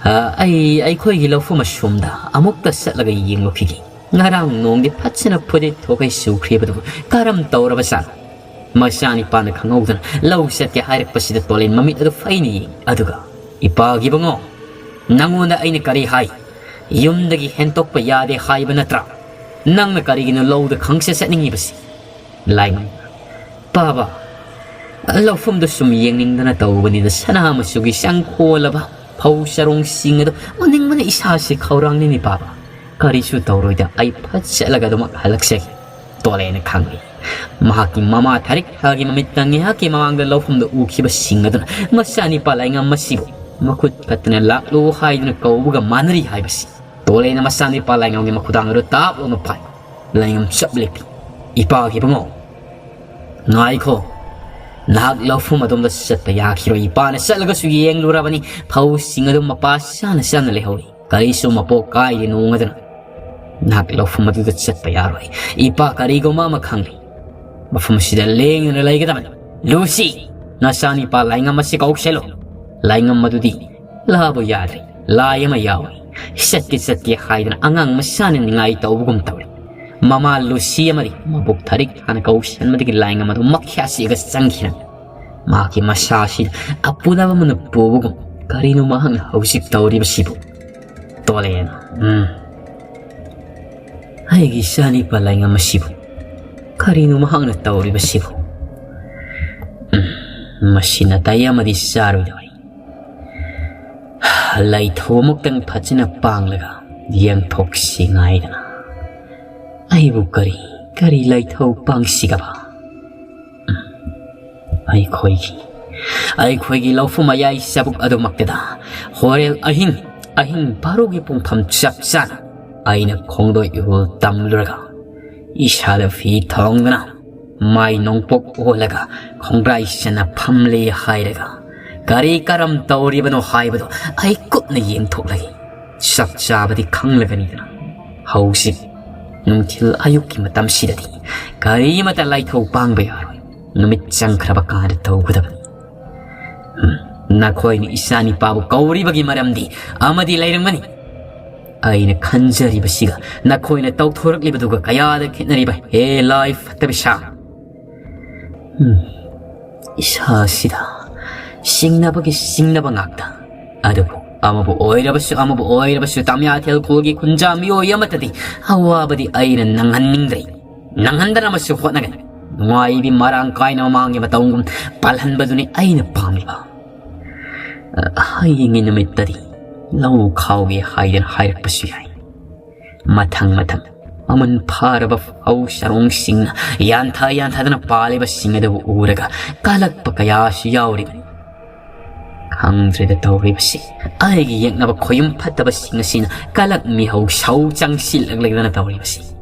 ꯑ, ꯑꯩ ꯑꯩꯈꯣꯏꯒꯤ ꯂꯧꯐꯝ ꯑꯁꯣꯝꯗ ꯑꯃꯨꯛꯇ ꯆꯠꯂꯒ ꯌꯦꯡꯂꯨꯈꯤꯒꯦ꯫ ꯉꯔꯥꯡ ꯅꯣꯡꯗꯤ ꯐꯖꯅ ꯐꯨꯗꯤꯠ ꯊꯣꯛꯈꯩ ꯆꯨꯈ꯭ꯔꯤꯕꯗꯨꯕꯨ ꯀꯔꯝ ꯇꯧꯔꯕꯖꯥꯠꯅꯣ?" ꯃꯆꯥꯅꯤꯄꯥꯅ ꯈꯪꯍꯧꯗꯅ ꯂꯧ ꯆꯠꯀꯦ ꯍꯥꯏꯔꯛꯄꯁꯤꯗ ꯇꯣꯂꯦꯟ ꯃꯃꯤꯠ ꯑꯗꯨ ꯐꯩꯅ ꯌꯦꯡꯏ꯫ ꯑꯗꯨꯒ, "ꯏꯄꯥꯒꯤ ꯏꯕꯨꯡꯉꯣ, ꯅꯪꯉꯣꯟꯗ ꯑꯩꯅ ꯀꯔꯤ ꯍꯥꯏ? ꯌꯨꯝꯗꯒꯤ ꯍꯦꯟꯇꯣꯛꯄ ꯌꯥꯗꯦ ꯍꯥꯏꯕ ꯅꯠꯇ꯭ꯔꯥ? ꯅꯪꯅ ꯀꯔꯤꯒꯤꯅꯣ ꯂꯧꯗ ꯈꯪꯆꯠ ꯆꯠꯅꯤꯡꯉꯤꯕꯁꯤ?" ꯂꯥꯏꯉꯝ, "ꯄꯥꯕ, ꯂꯧꯐꯝꯗꯨ ꯁꯨꯝ ꯌꯦꯡꯅꯤꯡꯗꯅ ꯇꯧꯕꯅꯤꯗ, ꯁꯅꯥ ꯃꯆꯨꯒꯤ ꯆꯪꯈꯣꯜꯂꯕ ꯐꯧ ꯆꯔꯣꯡꯁꯤꯡ ꯑꯗꯨ ꯎꯅꯤꯡꯕꯅ ꯏꯁꯥꯁꯤ ꯈꯧꯔꯥꯡꯂꯤꯅꯤ ꯄꯥꯕ꯫ ꯀꯔꯤꯁꯨ ꯇꯧꯔꯣꯏꯗ, ꯑꯩ ꯐꯠ ꯆꯠꯂꯒ ꯑꯗꯨꯃꯛ ꯍꯜꯂꯛꯆꯒꯦ꯫" ꯇꯣꯂꯦꯅ ꯈꯪꯏ꯫ ꯃꯍꯥꯛꯀꯤ ꯃꯃꯥ ꯊꯥꯔꯤꯛ ꯊꯥꯒꯤ ꯃꯃꯤꯠꯇ ꯉꯥꯏꯍꯥꯛꯀꯤ ꯃꯃꯥꯡꯗ ꯂꯧꯐꯝꯗ ꯎꯈꯤꯕꯁꯤꯡ ꯑꯗꯨꯅ ꯃꯆꯥꯅꯤꯄꯥ ꯂꯥꯏꯉꯝ ꯑꯁꯤꯕꯨ ꯃꯈꯨꯠ ꯀꯠꯇꯨꯅ ꯂꯥꯛꯂꯣ ꯍꯥꯏꯗꯨꯅ ꯀꯧꯕꯒ ꯃꯥꯟꯅꯔꯤ ꯍꯥꯏꯕꯁꯤ꯫ ꯇꯣꯂꯦꯅ ꯃꯆꯥꯅꯤꯄꯥ ꯂꯥꯏꯉꯝꯒꯤ ꯃꯈꯨꯗꯥꯡ ꯑꯗꯨ ꯇꯥꯞ ꯂꯥꯎꯅ ꯐꯥꯏ꯫ ꯂꯥꯏꯉꯝ ꯆꯞ ꯂꯦꯞꯄꯤ꯫ "ꯏꯄꯥꯒꯤ ꯏꯕꯨꯡꯉꯣ, ꯉꯥꯏꯈꯣ꯫ ꯅꯍꯥꯛ ꯂꯧꯐꯝ ꯑꯗꯣꯝꯗ ꯆꯠꯄ ꯌꯥꯈꯤꯔꯣꯏ꯫ ꯏꯄꯥꯅ ꯆꯠꯂꯒꯁꯨ ꯌꯦꯡꯂꯨꯔꯕꯅꯤ꯫ ꯐꯧꯁꯤꯡ ꯑꯗꯨ ꯃꯄꯥ ꯆꯥꯅ ꯆꯥꯅ ꯂꯩꯍꯧꯔꯤ꯫ ꯀꯔꯤꯁꯨ ꯃꯄꯣꯛ ꯀꯥꯏꯗꯦ ꯅꯣꯡ ꯑꯗꯨꯅ꯫ ꯅꯍꯥꯛ ꯂꯧꯐꯝ ꯑꯗꯨꯗ ꯆꯠꯄ ꯌꯥꯔꯣꯏ꯫ ꯏꯄꯥ ꯀꯔꯤꯒꯨꯝꯕ ꯑꯃ ꯈꯪꯂꯤ꯫ ꯃꯐꯝ ꯑꯁꯤꯗ ꯂꯦꯡꯗꯅ ꯂꯩꯒꯗꯕꯅꯤ꯫ ꯂꯨꯁꯤ, ꯅꯆꯥꯅꯤꯄꯥ ꯂꯥꯏꯉꯝ ꯑꯁꯤ ꯀꯧꯁꯜꯂꯨ꯫" ꯂꯥꯏꯉꯝ ꯑꯗꯨꯗꯤ ꯂꯥꯕ ꯌꯥꯗ꯭ꯔꯦ꯫ ꯂꯥꯏ ꯑꯃ ꯌꯥꯎꯔꯦ꯫ ꯆꯠꯀꯦ ꯆꯠꯀꯦ ꯍꯥꯏꯗꯅ ꯑꯉꯥꯡ ꯃꯆꯥꯅ ꯅꯤꯡꯉꯥꯏ ꯇꯧꯕꯒꯨꯝ ꯇꯧꯔꯦ꯫ ꯃꯃꯥ ꯂꯨꯁꯤ ꯑꯃꯗꯤ ꯃꯕꯨꯛ ꯊꯥꯔꯤꯛ ꯊꯥꯅ ꯀꯧꯁꯟꯕꯗꯒꯤ ꯂꯥꯏꯉꯝ ꯑꯗꯨ ꯃꯈ꯭ꯌꯥ ꯆꯦꯛꯑꯒ ꯆꯪꯈꯤꯔꯝꯃꯤ꯫ ꯃꯍꯥꯛꯀꯤ ꯃꯁꯥꯁꯤꯗ ꯑꯄꯨꯅꯕ ꯑꯃꯅ ꯄꯨꯕꯒꯨꯝ꯫ ꯀꯔꯤꯅꯣ ꯃꯍꯥꯛꯅ ꯍꯧꯖꯤꯛ ꯇꯧꯔꯤꯕꯁꯤꯕꯨ? ꯇꯣꯂꯦꯟ, ꯎꯝ꯫ ꯑꯩꯒꯤ ꯏꯆꯥꯅꯤꯄꯥ ꯂꯥꯏꯉꯝ ꯑꯁꯤꯕꯨ ꯀꯔꯤꯅꯣ ꯃꯍꯥꯛꯅ ꯇꯧꯔꯤꯕꯁꯤꯕꯨ? ꯎꯝ, ꯃꯁꯤ ꯅꯥꯇꯩ ꯑꯃꯗꯤ ꯆꯥꯔꯣꯏꯗꯧꯔꯤ꯫ ꯂꯩꯊꯧ ꯑꯃꯨꯛꯇꯪ ꯐꯖꯅ ꯄꯥꯡꯂꯒ ꯌꯦꯡꯊꯣꯛꯁꯤ ꯉꯥꯏꯗꯅ꯫ ꯑꯩꯕꯨ ꯀꯔꯤ, ꯀꯔꯤ ꯂꯩꯊꯧ ꯄꯥꯡꯁꯤꯒꯕ? ꯎꯝ, ꯑꯩꯈꯣꯏꯒꯤ, ꯑꯩꯈꯣꯏꯒꯤ ꯂꯧꯐꯝ ꯃꯌꯥꯏ ꯆꯕꯨꯛ ꯑꯗꯨꯃꯛꯇꯗ ꯍꯣꯔꯦꯜ ꯑꯍꯤꯡ, ꯑꯍꯤꯡ ꯕꯥꯔꯣꯒꯤ ꯄꯨꯡꯐꯝ ꯆꯞ ꯆꯥꯅ ꯑꯩꯅ ꯈꯣꯡꯗꯣꯏ ꯏꯍꯨꯜ ꯇꯝꯂꯨꯔꯒ ꯏꯁꯥꯗ ꯐꯤ ꯊꯣꯡꯗꯨꯅ ꯃꯥꯏ ꯅꯣꯡꯄꯣꯛ ꯑꯣꯜꯂꯒ ꯈꯣꯡꯒ꯭ꯔꯥꯏ ꯆꯟꯅ ꯐꯝꯂꯦ ꯍꯥꯏꯔꯒ ꯀꯔꯤ ꯀꯔꯝ ꯇꯧꯔꯤꯕꯅꯣ ꯍꯥꯏꯕꯗꯨ ꯑꯩ ꯀꯨꯞꯅ ꯌꯦꯡꯊꯣꯛꯂꯒꯦ꯫ ꯆꯞ ꯆꯥꯕꯗꯤ ꯈꯪꯂꯒꯅꯤꯗꯅ꯫ ꯍꯧꯖꯤꯛ ꯅꯨꯡꯊꯤꯜ ꯑꯌꯨꯛꯀꯤ ꯃꯇꯝꯁꯤꯗꯗꯤ ꯀꯔꯤꯃꯇ ꯂꯥꯏꯊꯧ ꯄꯥꯡꯕ ꯌꯥꯔꯣꯏ꯫ ꯅꯨꯃꯤꯠ ꯆꯪꯈ꯭ꯔꯕ ꯀꯥꯟꯗ ꯇꯧꯒꯗꯕꯅꯤ꯫ ꯎꯝ, ꯅꯈꯣꯏꯅ ꯏꯆꯥ ꯅꯤꯄꯥꯕꯨ ꯀꯧꯔꯤꯕꯒꯤ ꯃꯔꯝꯗꯤ ꯑꯃꯗꯤ ꯂꯩꯔꯝꯒꯅꯤ꯫ ꯑꯩꯅ ꯈꯟꯖꯔꯤꯕꯁꯤꯒ ꯅꯈꯣꯏꯅ ꯇꯧꯊꯣꯔꯛꯂꯤꯕꯗꯨꯒ ꯀꯌꯥꯗ ꯈꯦꯠꯅꯔꯤꯕ, ꯍꯦ ꯂꯥꯏ ꯐꯠꯇꯕꯤ ꯁꯥ! ꯎꯝ, ꯏꯁꯥꯁꯤꯗ ꯁꯤꯡꯅꯕꯒꯤ ꯁꯤꯡꯅꯕ ꯉꯥꯛꯇ꯫ ꯑꯗꯨꯕꯨ ꯑꯃꯕꯨ ꯑꯣꯏꯔꯕꯁꯨ, ꯑꯃꯕꯨ ꯑꯣꯏꯔꯕꯁꯨ, ꯇꯥꯃꯤꯌꯥꯊꯦꯜ ꯈꯨꯜꯒꯤ ꯈꯨꯟꯖꯥ ꯃꯤꯑꯣꯏ ꯑꯃꯠꯇꯗꯤ ꯑꯋꯥꯕꯗꯤ ꯑꯩꯅ ꯅꯪꯍꯟꯅꯤꯡꯗ꯭ꯔꯦ꯫ ꯅꯪꯍꯟꯗꯅꯕꯁꯨ ꯍꯣꯠꯅꯒꯅꯤ꯫ ꯅꯨꯡꯉꯥꯏꯕꯤ ꯃꯔꯥꯡ ꯀꯥꯏꯅ ꯃꯃꯥꯡꯒꯤ ꯃꯇꯧꯒꯨꯝ ꯄꯥꯜꯍꯟꯕꯗꯨꯅꯤ ꯑꯩꯅ ꯄꯥꯝꯂꯤꯕ꯫ ꯑ, ꯍꯌꯦꯡꯒꯤ ꯅꯨꯃꯤꯠꯇꯗꯤ ꯂꯧ ꯈꯥꯎꯒꯦ ꯍꯥꯏꯗꯅ ꯍꯥꯏꯔꯛꯄꯁꯨ ꯌꯥꯏ꯫ ꯃꯊꯪ ꯃꯊꯪ ꯃꯃꯨꯟ ꯐꯥꯔꯕ ꯐꯧ ꯆꯔꯣꯡꯁꯤꯡꯅ ꯌꯥꯟꯊ ꯌꯥꯟꯊꯗꯅ ꯄꯥꯜꯂꯤꯕꯁꯤꯡ ꯑꯗꯨꯕꯨ ꯎꯔꯒ ꯀꯂꯛꯄ ꯀꯌꯥꯁꯨ ꯌꯥꯎꯔꯤꯕꯅꯤ꯫ ꯈꯪꯗ꯭ꯔꯦꯗ ꯇꯧꯔꯤꯕꯁꯤ꯫ ꯑꯩꯒꯤ ꯌꯦꯛꯅꯕ ꯈꯣꯌꯨꯝ ꯐꯠꯇꯕꯁꯤꯡ ꯑꯁꯤꯅ ꯀꯂꯛ ꯃꯤꯍꯧ ꯁꯧ ꯆꯪꯁꯤꯜꯂꯛꯂꯗꯅ ꯇꯧꯔꯤꯕꯁꯤ꯫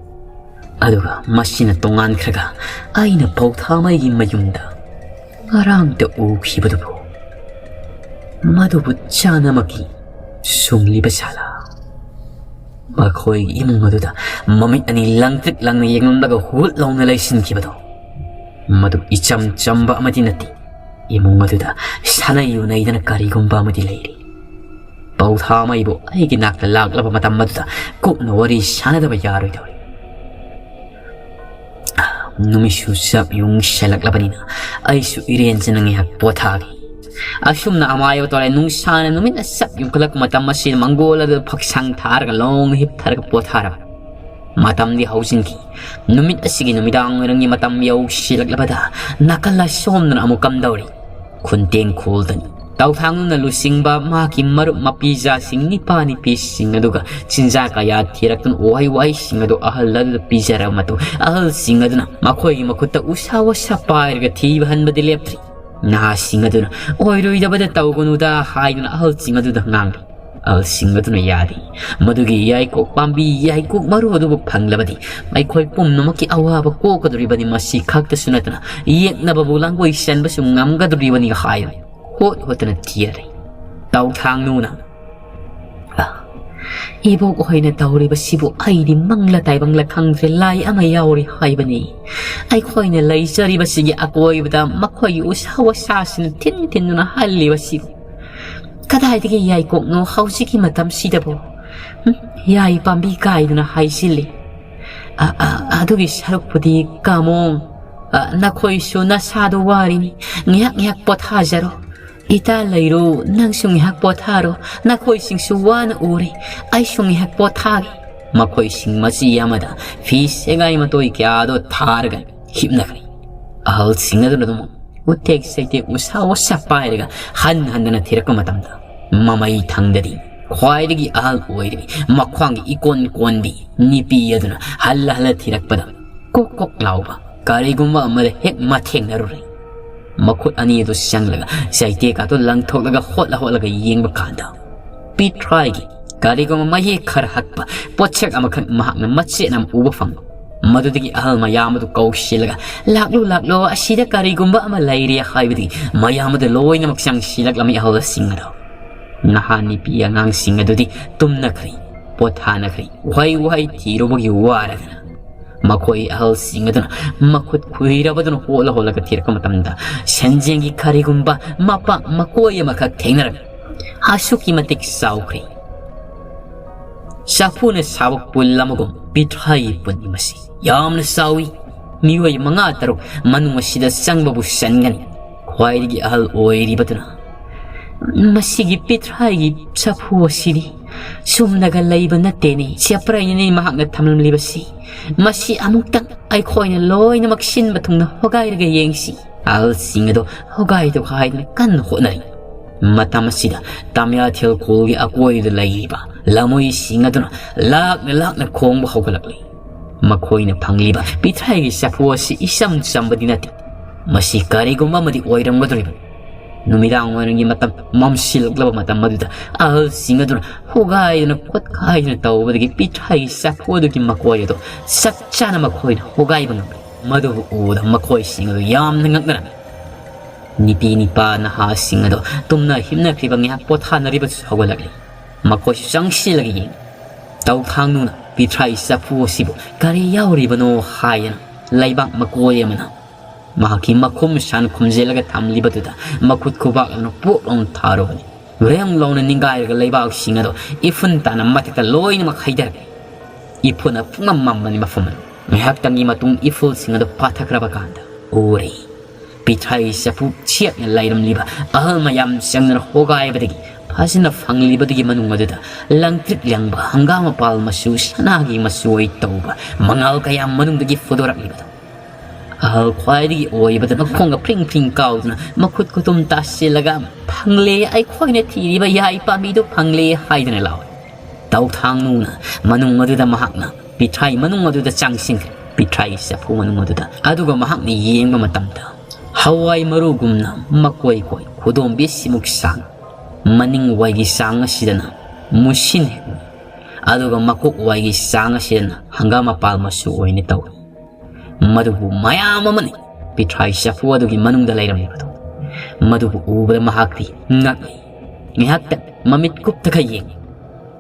ꯑꯗꯨꯒ ꯃꯁꯤꯅ ꯇꯣꯉꯥꯟꯈ꯭ꯔꯒ ꯑꯩꯅ ꯄꯧꯊꯥꯃꯩꯒꯤ ꯃꯌꯨꯝꯗ ꯉꯔꯥꯡꯇ ꯎꯈꯤꯕꯗꯨꯕꯨ, ꯃꯗꯨꯕꯨ ꯆꯥꯅꯃꯛꯀꯤ ꯁꯨꯡꯂꯤꯕ ꯁꯥꯂꯥ? ꯃꯈꯣꯏꯒꯤ ꯏꯃꯨꯡ ꯑꯗꯨꯗ ꯃꯃꯤꯠ ꯑꯅꯤ ꯂꯪꯇ꯭ꯔꯤꯛ ꯂꯪꯅ ꯌꯦꯡꯂꯝꯂꯒ ꯍꯨꯠ ꯂꯥꯎꯅ ꯂꯩꯁꯤꯟꯈꯤꯕꯗꯣ, ꯃꯗꯨ ꯏꯆꯝ ꯆꯝꯕ ꯑꯃꯗꯤ ꯅꯠꯇꯦ꯫ ꯏꯃꯨꯡ ꯑꯗꯨꯗ ꯁꯥꯟꯅꯩ ꯌꯨꯅꯩꯗꯅ ꯀꯔꯤꯒꯨꯝꯕ ꯑꯃꯗꯤ ꯂꯩꯔꯤ꯫ ꯄꯧꯊꯥꯃꯩꯕꯨ ꯑꯩꯒꯤ ꯅꯥꯛꯇ ꯂꯥꯛꯂꯕ ꯃꯇꯝ ꯑꯗꯨꯗ ꯀꯨꯞꯅ ꯋꯥꯔꯤ ꯁꯥꯟꯅꯗꯕ ꯌꯥꯔꯣꯏꯗꯧꯔꯤ꯫ ꯅꯨꯃꯤꯠꯁꯨ ꯆꯞ ꯌꯨꯡꯁꯜꯂꯛꯂꯕꯅꯤꯅ ꯑꯩꯁꯨ ꯏꯔꯦꯟꯖꯅ ꯉꯥꯏꯍꯥꯛ ꯄꯣꯊꯥꯒꯦ꯫ ꯑꯁꯨꯝꯅ ꯑꯃꯥꯏ ꯑꯣꯏ ꯇꯧꯔꯦ꯫ ꯅꯨꯡꯁꯥꯅ ꯅꯨꯃꯤꯠꯅ ꯆꯞ ꯌꯨꯡꯈꯠꯂꯛꯄ ꯃꯇꯝ ꯑꯁꯤꯗ ꯃꯪꯒꯣꯜ ꯑꯗꯨ ꯐꯛꯁꯪ ꯊꯥꯔꯒ ꯂꯣꯡꯅ ꯍꯤꯞꯊꯔꯒ ꯄꯣꯊꯥꯔꯕ ꯃꯇꯝꯗꯤ ꯍꯧꯖꯤꯟꯈꯤ꯫ ꯅꯨꯃꯤꯠ ꯑꯁꯤꯒꯤ ꯅꯨꯃꯤꯗꯥꯡ ꯋꯥꯏꯔꯝꯒꯤ ꯃꯇꯝ ꯌꯧꯁꯤꯜꯂꯛꯂꯕꯗ ꯅꯥꯀꯜ ꯑꯁꯣꯝꯗꯅ ꯑꯃꯨꯛ ꯀꯝꯗꯧꯔꯤ? ꯈꯨꯟꯇꯦꯡ ꯈꯨꯜꯗꯅꯤ꯫ ꯇꯧꯊꯥꯡꯅꯨꯅ ꯂꯨꯆꯤꯡꯕ ꯃꯍꯥꯛꯀꯤ ꯃꯔꯨꯞ ꯃꯄꯤꯖꯥꯁꯤꯡ ꯅꯤꯄꯥ ꯅꯤꯄꯤꯁꯤꯡ ꯑꯗꯨꯒ ꯆꯤꯟꯖꯥꯛ ꯀꯌꯥ ꯊꯤꯔꯛꯇꯨꯅ ꯎꯍꯩ ꯋꯥꯍꯩꯁꯤꯡ ꯑꯗꯨ ꯑꯍꯜ ꯑꯗꯨꯗ ꯄꯤꯖꯔꯕ ꯃꯇꯨꯡ, ꯑꯍꯜꯁꯤꯡ ꯑꯗꯨꯅ ꯃꯈꯣꯏꯒꯤ ꯃꯈꯨꯠꯇ ꯎꯁꯥ ꯋꯥꯁꯥ ꯄꯥꯏꯔꯒ ꯊꯤꯕ ꯍꯟꯕꯗꯤ ꯂꯦꯞꯇ꯭ꯔꯤ꯫ ꯅꯍꯥꯁꯤꯡ ꯑꯗꯨꯅ "ꯑꯣꯏꯔꯣꯏꯗꯕꯗ ꯇꯧꯒꯅꯨꯗ" ꯍꯥꯏꯗꯨꯅ ꯑꯍꯜꯁꯤꯡ ꯑꯗꯨꯗ ꯉꯥꯡꯂꯤ꯫ ꯑꯍꯜꯁꯤꯡ ꯑꯗꯨꯅ ꯌꯥꯗꯦ꯫ ꯃꯗꯨꯒꯤ ꯌꯥꯏꯀꯣꯛ ꯄꯥꯝꯕꯤ, ꯌꯥꯏꯀꯣꯛ ꯃꯔꯨ ꯑꯗꯨꯕꯨ ꯐꯪꯂꯕꯗꯤ ꯑꯩꯈꯣꯏ ꯄꯨꯝꯅꯃꯛꯀꯤ ꯑꯋꯥꯕ ꯀꯣꯛꯀꯗꯧꯔꯤꯕꯅꯤ꯫ ꯃꯁꯤ ꯈꯛꯇꯁꯨ ꯅꯠꯇꯅ ꯌꯦꯛꯅꯕꯕꯨ ꯂꯥꯡꯒꯣꯏ ꯆꯟꯕꯁꯨ ꯉꯝꯒꯗꯧꯔꯤꯕꯅꯤ ꯍꯥꯏꯔꯤ꯫ ꯍꯣꯠ ꯍꯣꯠꯇꯅ ꯊꯤꯔꯔꯦ꯫ ꯇꯧꯊꯥꯡꯅꯨꯅ, "ꯑ, "ꯏꯕꯣꯛ ꯍꯣꯏꯅ ꯇꯧꯔꯤꯕꯁꯤꯕꯨ ꯑꯩꯗꯤ ꯃꯪꯂ ꯇꯥꯏꯕꯪꯂ ꯈꯪꯗ꯭ꯔꯦ, ꯂꯥꯏ ꯑꯃ ꯌꯥꯎꯔꯤ ꯍꯥꯏꯕꯅꯤ꯫ ꯑꯩꯈꯣꯏꯅ ꯂꯩꯖꯔꯤꯕꯁꯤꯒꯤ ꯑꯀꯣꯏꯕꯗ ꯃꯈꯣꯏꯒꯤ ꯎꯁꯥ ꯋꯥꯁꯥꯁꯤꯅ ꯊꯤꯟ ꯊꯤꯟꯗꯨꯅ ꯍꯜꯂꯤꯕꯁꯤꯕꯨ꯫ ꯀꯗꯥꯏꯗꯒꯤ ꯌꯥꯏꯀꯣꯛꯅꯣ ꯍꯧꯖꯤꯛꯀꯤ ꯃꯇꯝꯁꯤꯗꯕꯨ? ꯎꯝ, ꯌꯥꯏ ꯄꯥꯝꯕꯤ ꯀꯥꯏꯗꯨꯅ ꯍꯥꯏꯖꯤꯜꯂꯤ꯫ ꯑ, ꯑ, ꯑꯗꯨꯒꯤ ꯁꯔꯨꯛꯄꯨꯗꯤ ꯀꯥꯃꯣꯡ, ꯑ, ꯅꯈꯣꯏꯁꯨ ꯅꯁꯥꯗꯣ ꯋꯥꯔꯤꯅꯤ, ꯉꯥꯏꯍꯥꯛ ꯉꯥꯏꯍꯥꯛ ꯄꯣꯊꯥꯖꯔꯣ꯫ ꯏꯇꯥ ꯂꯩꯔꯣ, ꯅꯪꯁꯨ ꯉꯥꯏꯍꯥꯛ ꯄꯣꯊꯥꯔꯣ, ꯅꯈꯣꯏꯁꯤꯡꯁꯨ ꯋꯥꯅ ꯎꯔꯦ, ꯑꯩꯁꯨ ꯉꯥꯏꯍꯥꯛ ꯄꯣꯊꯥꯒꯦ꯫ ꯃꯈꯣꯏꯁꯤꯡ ꯃꯆꯤ ꯑꯃꯗ ꯐꯤ ꯁꯦꯒꯥꯏ ꯃꯇꯣꯏ ꯀꯌꯥꯗꯣ ꯊꯥꯔꯒ ꯍꯤꯞꯅꯈ꯭ꯔꯦ꯫ ꯑꯍꯜꯁꯤꯡ ꯑꯗꯨꯅ ꯑꯗꯨꯝ ꯎꯇꯦꯛ ꯆꯩꯇꯦꯛ ꯎꯁꯥ ꯋꯥꯁꯥ ꯄꯥꯏꯔꯒ ꯍꯟ ꯍꯟꯗꯅ ꯊꯤꯔꯛꯄ ꯃꯇꯝꯗ, ꯃꯃꯩ ꯊꯪꯗꯗꯤ ꯈ꯭ꯋꯥꯏꯗꯒꯤ ꯑꯍꯜ ꯑꯣꯏꯔꯤꯕꯤ, ꯃꯈ꯭ꯋꯥꯡꯒꯤ ꯏꯀꯣꯟ ꯀꯣꯟꯕꯤ ꯅꯤꯄꯤ ꯑꯗꯨꯅ ꯍꯜꯂ ꯍꯜꯂ ꯊꯤꯔꯛꯄꯗ ꯀꯣꯛ ꯀꯣꯛ ꯂꯥꯎꯕ ꯀꯔꯤꯒꯨꯝꯕ ꯑꯃꯗ ꯍꯦꯛ ꯃꯊꯦꯡꯅꯔꯨꯔꯦ꯫ ꯃꯈꯨꯠ ꯑꯅꯤ ꯑꯗꯨ ꯆꯪꯂꯒ ꯆꯩꯇꯦꯛ ꯑꯗꯨ ꯂꯪꯊꯣꯛꯂꯒ ꯍꯣꯠꯂ ꯍꯣꯠꯂꯒ ꯌꯦꯡꯕ ꯀꯥꯟꯗ, ꯄꯤꯊ꯭ꯔꯥꯏꯒꯤ ꯀꯔꯤꯒꯨꯝꯕ ꯃꯌꯦꯛ ꯈꯔ ꯍꯛꯄ ꯄꯣꯠꯁꯛ ꯑꯃꯈꯛ ꯃꯍꯥꯛꯅ ꯃꯆꯦꯠ ꯑꯃ ꯎꯕ ꯐꯪ꯫ ꯃꯗꯨꯗꯒꯤ ꯑꯍꯜ ꯃꯌꯥꯝ ꯑꯗꯨ ꯀꯧꯁꯤꯜꯂꯒ, "ꯂꯥꯛꯂꯣ, ꯂꯥꯛꯂꯣ, ꯑꯁꯤꯗ ꯀꯔꯤꯒꯨꯝꯕ ꯑꯃ ꯂꯩꯔꯦ" ꯍꯥꯏꯕꯗꯒꯤ ꯃꯌꯥꯝ ꯑꯗꯨ ꯂꯣꯏꯅꯃꯛ ꯆꯪꯁꯤꯜꯂꯛꯂꯝꯃꯤ ꯑꯍꯜꯁꯤꯡ ꯑꯗꯨ꯫ ꯅꯍꯥ ꯅꯨꯄꯤ ꯑꯉꯥꯡꯁꯤꯡ ꯑꯗꯨꯗꯤ ꯇꯨꯝꯅꯈ꯭ꯔꯦ, ꯄꯣꯊꯥꯅꯈ꯭ꯔꯦ, ꯎꯍꯩ ꯋꯥꯍꯩ ꯊꯤꯔꯨꯕꯒꯤ ꯋꯥꯔꯗꯅ꯫ ꯃꯈꯣꯏ ꯑꯍꯜꯁꯤꯡ ꯑꯗꯨꯅ ꯃꯈꯨꯠ ꯈꯨꯏꯔꯕꯗꯨꯅ ꯍꯣꯠꯂ ꯍꯣꯠꯂꯒ ꯊꯤꯔꯛꯄ ꯃꯇꯝꯗ, ꯁꯟꯖꯦꯡꯒꯤ ꯀꯔꯤꯒꯨꯝꯕ ꯃꯄꯥꯛ ꯃꯀꯣꯏ ꯑꯃꯈꯛ ꯊꯦꯡꯅꯔꯝꯃꯤ꯫ ꯑꯁꯨꯛꯀꯤ ꯃꯇꯤꯛ ꯆꯥꯎꯈ꯭ꯔꯦ꯫ ꯆꯐꯨꯅ ꯁꯥꯕ ꯄꯨꯜ ꯑꯃꯒꯨꯝ ꯄꯤꯊ꯭ꯔꯥꯏꯒꯤ ꯄꯨꯟꯅꯤ ꯃꯁꯤ꯫ ꯌꯥꯝꯅ ꯆꯥꯎꯏ꯫ ꯃꯤꯑꯣꯏ ꯃꯉꯥ ꯇꯔꯨꯛ ꯃꯅꯨꯡ ꯑꯁꯤꯗ ꯆꯪꯕꯕꯨ ꯆꯟꯒꯅꯤ꯫ ꯈ꯭ꯋꯥꯏꯗꯒꯤ ꯑꯍꯜ ꯑꯣꯏꯔꯤꯕꯗꯨꯅ, "ꯃꯁꯤꯒꯤ ꯄꯤꯊ꯭ꯔꯥꯏꯒꯤ ꯆꯐꯨ ꯑꯁꯤꯗꯤ ꯆꯨꯝꯅꯒ ꯂꯩꯕ ꯅꯠꯇꯦꯅꯦ, ꯆꯦꯄ꯭ꯔꯩꯅꯅꯦ ꯃꯍꯥꯛꯅ ꯊꯝꯂꯝꯂꯤꯕꯁꯤ꯫ ꯃꯁꯤ ꯑꯃꯨꯛꯇꯪ ꯑꯩꯈꯣꯏꯅ ꯂꯣꯏꯅꯃꯛ ꯁꯤꯟꯕ ꯊꯨꯡꯅ ꯍꯣꯒꯥꯏꯔꯒ ꯌꯦꯡꯁꯤ꯫" ꯑꯍꯜꯁꯤꯡ ꯑꯗꯣ ꯍꯣꯒꯥꯏ ꯇꯣꯈꯥꯏꯗꯨꯅ ꯀꯟꯅ ꯍꯣꯠꯅꯔꯤ꯫ ꯃꯇꯝ ꯑꯁꯤꯗ ꯇꯥꯃꯤꯌꯥꯊꯦꯜ ꯈꯨꯜꯒꯤ ꯑꯀꯣꯏꯕꯗ ꯂꯩꯔꯤꯕ ꯂꯃꯣꯏꯁꯤꯡ ꯑꯗꯨꯅ ꯂꯥꯛꯅ ꯂꯥꯛꯅ ꯈꯣꯡꯕ ꯍꯧꯒꯠꯂꯛꯂꯤ꯫ ꯃꯈꯣꯏꯅ ꯐꯪꯂꯤꯕ ꯄꯤꯊ꯭ꯔꯥꯏꯒꯤ ꯆꯐꯨ ꯑꯁꯤ ꯏꯆꯝ ꯆꯝꯕꯗꯤ ꯅꯠꯇꯦ꯫ ꯃꯁꯤ ꯀꯔꯤꯒꯨꯝꯕ ꯑꯃꯗꯤ ꯑꯣꯏꯔꯝꯒꯗꯧꯔꯤꯕꯅꯤ꯫ ꯅꯨꯃꯤꯗꯥꯡ ꯋꯥꯏꯔꯝꯒꯤ ꯃꯇꯝ ꯃꯝꯁꯤꯜꯂꯛꯂꯕ ꯃꯇꯝ ꯑꯗꯨꯗ ꯑꯍꯜꯁꯤꯡ ꯑꯗꯨꯅ ꯍꯣꯒꯥꯏꯗꯨꯅ ꯈꯣꯠꯈꯥꯏꯗꯨꯅ ꯇꯧꯕꯗꯒꯤ ꯄꯤꯊ꯭ꯔꯥꯏꯒꯤ ꯆꯐꯨ ꯑꯗꯨꯒꯤ ꯃꯀꯣꯏ ꯑꯗꯨ ꯆꯞ ꯆꯥꯅ ꯃꯈꯣꯏꯅ ꯍꯣꯒꯥꯏꯕ ꯉꯝꯂꯦ꯫ ꯃꯗꯨꯕꯨ ꯎꯕꯗ ꯃꯈꯣꯏꯁꯤꯡ ꯑꯗꯨ ꯌꯥꯝꯅ ꯉꯛꯅꯔꯝꯃꯤ꯫ ꯅꯨꯄꯤ ꯅꯨꯄꯥ ꯅꯍꯥꯁꯤꯡ ꯑꯗꯨ ꯇꯨꯝꯅ ꯍꯤꯞꯅꯈ꯭ꯔꯤꯕ ꯉꯥꯏꯍꯥꯛ ꯄꯣꯊꯥꯅꯔꯤꯕꯁꯨ ꯍꯧꯒꯠꯂꯛꯂꯤ꯫ ꯃꯈꯣꯏꯁꯨ ꯆꯪꯁꯤꯜꯂꯒ ꯌꯦꯡꯉꯤ꯫ ꯇꯧꯊꯥꯡꯅꯨꯅ ꯄꯤꯊ꯭ꯔꯥꯏ ꯆꯐꯨ ꯑꯁꯤꯕꯨ ꯀꯔꯤ ꯌꯥꯎꯔꯤꯕꯅꯣ ꯍꯥꯏꯗꯅ ꯂꯩꯕꯥꯛ ꯃꯀꯣꯏ ꯑꯃꯅ ꯃꯍꯥꯛꯀꯤ ꯃꯈꯨꯝ ꯁꯥꯅ ꯈꯨꯝꯖꯤꯜꯂꯒ ꯊꯝꯂꯤꯕꯗꯨꯗ ꯃꯈꯨꯠ ꯈꯨꯕꯥꯛ ꯑꯃꯅ ꯄꯣꯞ ꯂꯥꯎꯅ ꯊꯥꯔꯨꯕꯅꯤ꯫ ꯔꯦꯡ ꯂꯥꯎꯅ ꯅꯤꯡꯒꯥꯏꯔꯒ ꯂꯩꯕꯥꯛꯁꯤꯡ ꯑꯗꯨ ꯏꯐꯨꯟ ꯇꯥꯅ ꯃꯊꯛꯇ ꯂꯣꯏꯅꯃꯛ ꯍꯩꯊꯔꯛꯏ꯫ ꯏꯐꯨꯟꯅ ꯄꯨꯡꯃꯝ ꯃꯝꯕꯅꯤ ꯃꯐꯝ ꯑꯗꯨ꯫ ꯉꯥꯏꯍꯥꯛꯇꯪꯒꯤ ꯃꯇꯨꯡ ꯏꯐꯨꯜꯁꯤꯡ ꯑꯗꯨ ꯄꯥꯊꯈ꯭ꯔꯕ ꯀꯥꯟꯗ ꯎꯔꯦ꯫ ꯄꯤꯊ꯭ꯔꯥꯏ ꯆꯐꯨ ꯁꯦꯠꯅ ꯂꯩꯔꯝꯂꯤꯕ ꯑꯍꯜ ꯃꯌꯥꯝ ꯆꯪꯗꯨꯅ ꯍꯣꯒꯥꯏꯕꯗꯒꯤ ꯐꯖꯅ ꯐꯪꯂꯤꯕꯗꯨꯒꯤ ꯃꯅꯨꯡ ꯑꯗꯨꯗ ꯂꯪꯇ꯭ꯔꯤꯛ ꯂꯪꯕ ꯍꯪꯒꯥꯝ ꯃꯄꯥꯜ ꯃꯆꯨ, ꯁꯅꯥꯒꯤ ꯃꯆꯨ ꯑꯣꯏ ꯇꯧꯕ ꯃꯉꯥꯜ ꯀꯌꯥ ꯃꯅꯨꯡꯗꯒꯤ ꯐꯨꯗꯣꯔꯛꯂꯤꯕꯗꯣ꯫ ꯑꯍꯜ ꯈ꯭ꯋꯥꯏꯗꯒꯤ ꯑꯣꯏꯕꯗꯨꯅ ꯈꯣꯡꯒ ꯐ꯭ꯔꯤꯡ ꯐ꯭ꯔꯤꯡ ꯀꯥꯎꯗꯨꯅ ꯃꯈꯨꯠ ꯈꯨꯇꯨꯝ ꯇꯥꯁꯤꯜꯂꯒ, "ꯐꯪꯂꯦ, ꯑꯩꯈꯣꯏꯅ ꯊꯤꯔꯤꯕ ꯌꯥꯏ ꯄꯥꯝꯕꯤꯗꯨ ꯐꯪꯂꯦ" ꯍꯥꯏꯗꯨꯅ ꯂꯥꯎꯏ꯫ ꯇꯧꯊꯥꯡꯅꯨꯅ ꯃꯅꯨꯡ ꯑꯗꯨꯗ ꯃꯍꯥꯛꯅ ꯄꯤꯊ꯭ꯔꯥꯏ ꯃꯅꯨꯡ ꯑꯗꯨꯗ ꯆꯪꯁꯤꯟꯈ꯭ꯔꯦ꯫ ꯄꯤꯊ꯭ꯔꯥꯏ ꯆꯐꯨ ꯃꯅꯨꯡ ꯑꯗꯨꯗ꯫ ꯑꯗꯨꯒ ꯃꯍꯥꯛꯅ ꯌꯦꯡꯕ ꯃꯇꯝꯗ ꯍꯋꯥꯏ ꯃꯔꯨꯒꯨꯝꯅ ꯃꯀꯣꯏ ꯀꯣꯏ, ꯈꯨꯗꯣꯝꯕꯤ ꯁꯤꯃꯨꯛ ꯁꯥꯡ, ꯃꯅꯤꯡ ꯋꯥꯏꯒꯤ ꯆꯥꯡ ꯑꯁꯤꯗꯅ ꯃꯨꯁꯤꯟ ꯍꯦꯛ ꯃꯨꯏ꯫ ꯑꯗꯨꯒ ꯃꯀꯣꯛ ꯋꯥꯏꯒꯤ ꯆꯥꯡ ꯑꯁꯤꯗꯅ ꯍꯪꯒꯥꯝ ꯃꯄꯥꯜ ꯃꯆꯨ ꯑꯣꯏꯅ ꯇꯧꯏ꯫ ꯃꯗꯨꯕꯨ ꯃꯌꯥꯝ ꯑꯃꯅ ꯄꯤꯊ꯭ꯔꯥꯏ ꯆꯐꯨ ꯑꯗꯨꯒꯤ ꯃꯅꯨꯡꯗ ꯂꯩꯔꯝꯂꯤꯕꯗꯨ꯫ ꯃꯗꯨꯕꯨ ꯎꯕꯗ ꯃꯍꯥꯛꯇꯤ ꯉꯛꯏ꯫ ꯉꯥꯏꯍꯥꯛꯇꯪ ꯃꯃꯤꯠ ꯀꯨꯞꯇꯒ ꯌꯦꯡꯏ꯫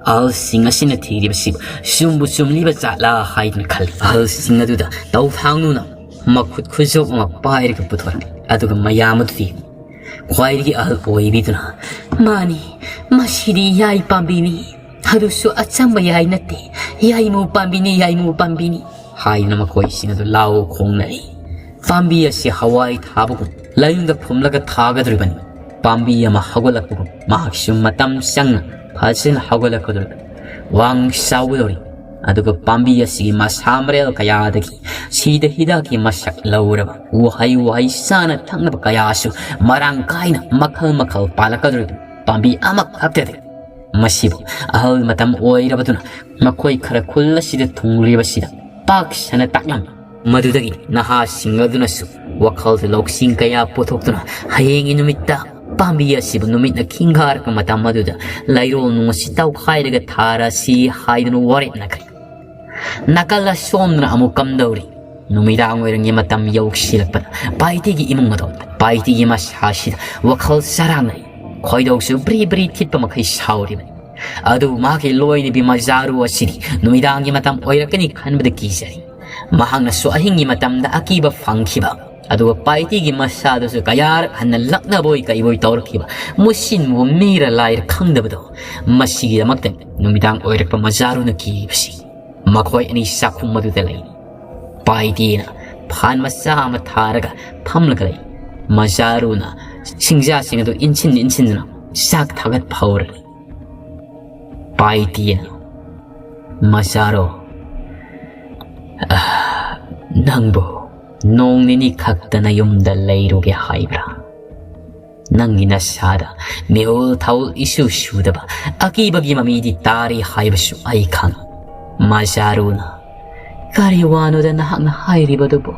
ꯑꯍꯜꯁꯤꯡ ꯑꯁꯤꯅ ꯊꯤꯔꯤꯕꯁꯤꯕꯨ ꯆꯨꯝꯕꯨ ꯆꯨꯝꯂꯤꯕ ꯖꯥꯠꯂꯥ ꯍꯥꯏꯗꯨꯅ ꯈꯜꯂꯤ꯫ ꯑꯍꯜꯁꯤꯡ ꯑꯗꯨꯗ ꯇꯧꯊꯥꯡꯅꯨꯅ ꯃꯈꯨꯠ ꯈꯨꯖꯣꯞ ꯑꯃ ꯄꯥꯏꯔꯒ ꯄꯨꯊꯣꯔꯛꯏ꯫ ꯑꯗꯨꯒ ꯃꯌꯥꯝ ꯑꯗꯨꯗꯤ ꯈ꯭ꯋꯥꯏꯗꯒꯤ ꯑꯍꯜ ꯑꯣꯏꯕꯤꯗꯨꯅ, "ꯃꯥꯅꯤ, ꯃꯁꯤꯗꯤ ꯌꯥꯏ ꯄꯥꯝꯕꯤꯅꯤ, ꯑꯗꯨꯁꯨ ꯑꯆꯝꯕ ꯌꯥꯏ ꯅꯠꯇꯦ, ꯌꯥꯏꯃꯨ ꯄꯥꯝꯕꯤꯅꯤ, ꯌꯥꯏꯃꯨ ꯄꯥꯝꯕꯤꯅꯤ" ꯍꯥꯏꯗꯨꯅ ꯃꯈꯣꯏꯁꯤꯡ ꯑꯗꯨ ꯂꯥꯎ ꯈꯣꯡꯅꯔꯤ꯫ ꯄꯥꯝꯕꯤ ꯑꯁꯤ ꯍꯋꯥꯏ ꯊꯥꯕꯒꯨꯝ ꯂꯩꯅꯨꯡꯗ ꯐꯨꯝꯂꯒ ꯊꯥꯒꯗꯧꯔꯤꯕꯅꯤ꯫ ꯄꯥꯝꯕꯤ ꯑꯃ ꯍꯧꯒꯠꯂꯛꯄꯒꯨꯝ ꯃꯍꯥꯛꯁꯨ ꯃꯇꯝ ꯆꯪꯅ ꯐꯖꯅ ꯍꯧꯒꯠꯂꯛꯀꯗꯧꯔꯤꯕꯅꯤ꯫ ꯋꯥꯡ ꯆꯥꯎꯒꯗꯧꯔꯤ꯫ ꯑꯗꯨꯒ ꯄꯥꯝꯕꯤ ꯑꯁꯤꯒꯤ ꯃꯁꯥ ꯃꯔꯦꯜ ꯀꯌꯥꯗꯒꯤ ꯁꯤꯗ ꯍꯤꯗꯥꯛꯀꯤ ꯃꯁꯛ ꯂꯧꯔꯕ ꯎꯍꯩ ꯋꯥꯍꯩ ꯆꯥꯅ ꯊꯛꯅꯕ ꯀꯌꯥꯁꯨ ꯃꯔꯥꯡ ꯀꯥꯏꯅ ꯃꯈꯜ ꯃꯈꯜ ꯄꯥꯜꯂꯛꯀꯗꯧꯔꯤꯕꯅꯤ꯫ ꯄꯥꯝꯕꯤ ꯑꯃꯈꯛꯇꯗꯤ ꯃꯁꯤꯕꯨ ꯑꯍꯜ ꯃꯇꯝ ꯑꯣꯏꯔꯕꯗꯨꯅ ꯃꯈꯣꯏ ꯈꯔ ꯈꯨꯜ ꯑꯁꯤꯗ ꯊꯨꯡꯂꯤꯕꯁꯤꯗ ꯄꯥꯛ ꯁꯟꯅ ꯇꯥꯛꯂꯝꯃꯤ꯫ ꯃꯗꯨꯗꯒꯤ ꯅꯍꯥꯁꯤꯡ ꯑꯗꯨꯅꯁꯨ ꯋꯥꯈꯜꯗ ꯂꯧꯁꯤꯡ ꯀꯌꯥ ꯄꯨꯊꯣꯛꯇꯨꯅ ꯍꯌꯦꯡꯒꯤ ꯅꯨꯃꯤꯠꯇ ꯄꯥꯝꯕꯤ ꯑꯁꯤꯕꯨ ꯅꯨꯃꯤꯠꯅ ꯈꯤꯡꯒꯥꯔꯛꯄ ꯃꯇꯝ ꯑꯗꯨꯗ ꯂꯩꯔꯣꯜ ꯅꯨꯡ ꯑꯁꯤ ꯇꯧꯈꯥꯏꯔꯒ ꯊꯥꯔꯁꯤ ꯍꯥꯏꯗꯨꯅ ꯋꯥꯔꯦꯞꯅꯈ꯭ꯔꯦ꯫ ꯅꯥꯀꯜ ꯑꯁꯣꯝꯗꯅ ꯑꯃꯨꯛ ꯀꯝꯗꯧꯔꯤ? ꯅꯨꯃꯤꯗꯥꯡ ꯋꯥꯏꯔꯝꯒꯤ ꯃꯇꯝ ꯌꯧꯁꯤꯜꯂꯛꯄꯗ ꯄꯥꯏꯇꯤꯒꯤ ꯏꯃꯨꯡ ꯑꯗꯣ ꯄꯥꯏꯇꯤꯒꯤ ꯃꯁꯥꯁꯤꯗ ꯋꯥꯈꯜ ꯆꯔꯥꯡꯅꯔꯤ꯫ ꯈꯣꯏꯗꯧꯁꯨ ꯕ꯭ꯔꯤ ꯕ꯭ꯔꯤ ꯊꯤꯠꯄ ꯃꯈꯩ ꯁꯥꯎꯔꯤꯕꯅꯤ꯫ ꯑꯗꯨꯕꯨ ꯃꯍꯥꯛꯀꯤ ꯂꯣꯏꯅꯕꯤ ꯃꯖꯥꯔꯨ ꯑꯁꯤꯗꯤ ꯅꯨꯃꯤꯗꯥꯡꯒꯤ ꯃꯇꯝ ꯑꯣꯏꯔꯛꯀꯅꯤ ꯈꯟꯕꯗ ꯀꯤꯖꯔꯤ꯫ ꯃꯍꯥꯛꯅꯁꯨ ꯑꯍꯤꯡꯒꯤ ꯃꯇꯝꯗ ꯑꯀꯤꯕ ꯐꯪꯈꯤꯕ, ꯑꯗꯨꯒ ꯄꯥꯏꯇꯤꯒꯤ ꯃꯁꯥꯗꯨꯁꯨ ꯀꯌꯥꯔꯛ ꯍꯟꯅ ꯂꯛꯅꯕꯣꯏ ꯀꯩꯕꯣꯏ ꯇꯧꯔꯛꯈꯤꯕ ꯃꯨꯁꯤꯟꯃꯨꯕ ꯃꯤꯔ ꯂꯥꯏꯔ ꯈꯪꯗꯕꯗꯣ, ꯃꯁꯤꯒꯤꯗꯃꯛꯇ ꯅꯨꯃꯤꯗꯥꯡ ꯑꯣꯏꯔꯛꯄ ꯃꯖꯥꯔꯨꯅ ꯀꯤꯔꯤꯕꯁꯤ꯫ ꯃꯈꯣꯏ ꯑꯅꯤ ꯆꯥꯛꯈꯨꯝ ꯑꯗꯨꯗ ꯂꯩꯔꯤ꯫ ꯄꯥꯏꯇꯤꯅ ꯐꯥꯟ ꯃꯆꯥ ꯑꯃ ꯊꯥꯔꯒ ꯐꯝꯂꯒ ꯂꯩ꯫ ꯃꯖꯥꯔꯨꯅ ꯁꯤꯡꯖꯥꯁꯤꯡ ꯑꯗꯨ ꯏꯟꯁꯤꯟ ꯏꯟꯁꯤꯟꯗꯨꯅ ꯆꯥꯛ ꯊꯥꯒꯠꯄ ꯍꯧꯔꯦ꯫ ꯄꯥꯏꯇꯤꯅ, "ꯃꯖꯥꯔꯨ, ꯑꯥ, ꯅꯪꯕꯨ ꯅꯣꯡ ꯅꯤꯅꯤ ꯈꯛꯇ ꯅꯌꯨꯝꯗ ꯂꯩꯔꯨꯒꯦ ꯍꯥꯏꯕ꯭ꯔꯥ? ꯅꯪꯒꯤ ꯅꯁꯥꯗ ꯃꯤꯍꯨꯜ ꯊꯧꯜ ꯏꯁꯨ ꯁꯨꯗꯕ ꯑꯀꯤꯕꯒꯤ ꯃꯃꯤꯗꯤ ꯇꯥꯔꯤ ꯍꯥꯏꯕꯁꯨ ꯑꯩ ꯈꯪꯏ꯫" ꯃꯖꯥꯔꯨꯅ, "ꯀꯔꯤ ꯋꯥꯅꯣꯗ ꯅꯍꯥꯛꯅ ꯍꯥꯏꯔꯤꯕꯗꯨꯕꯨ?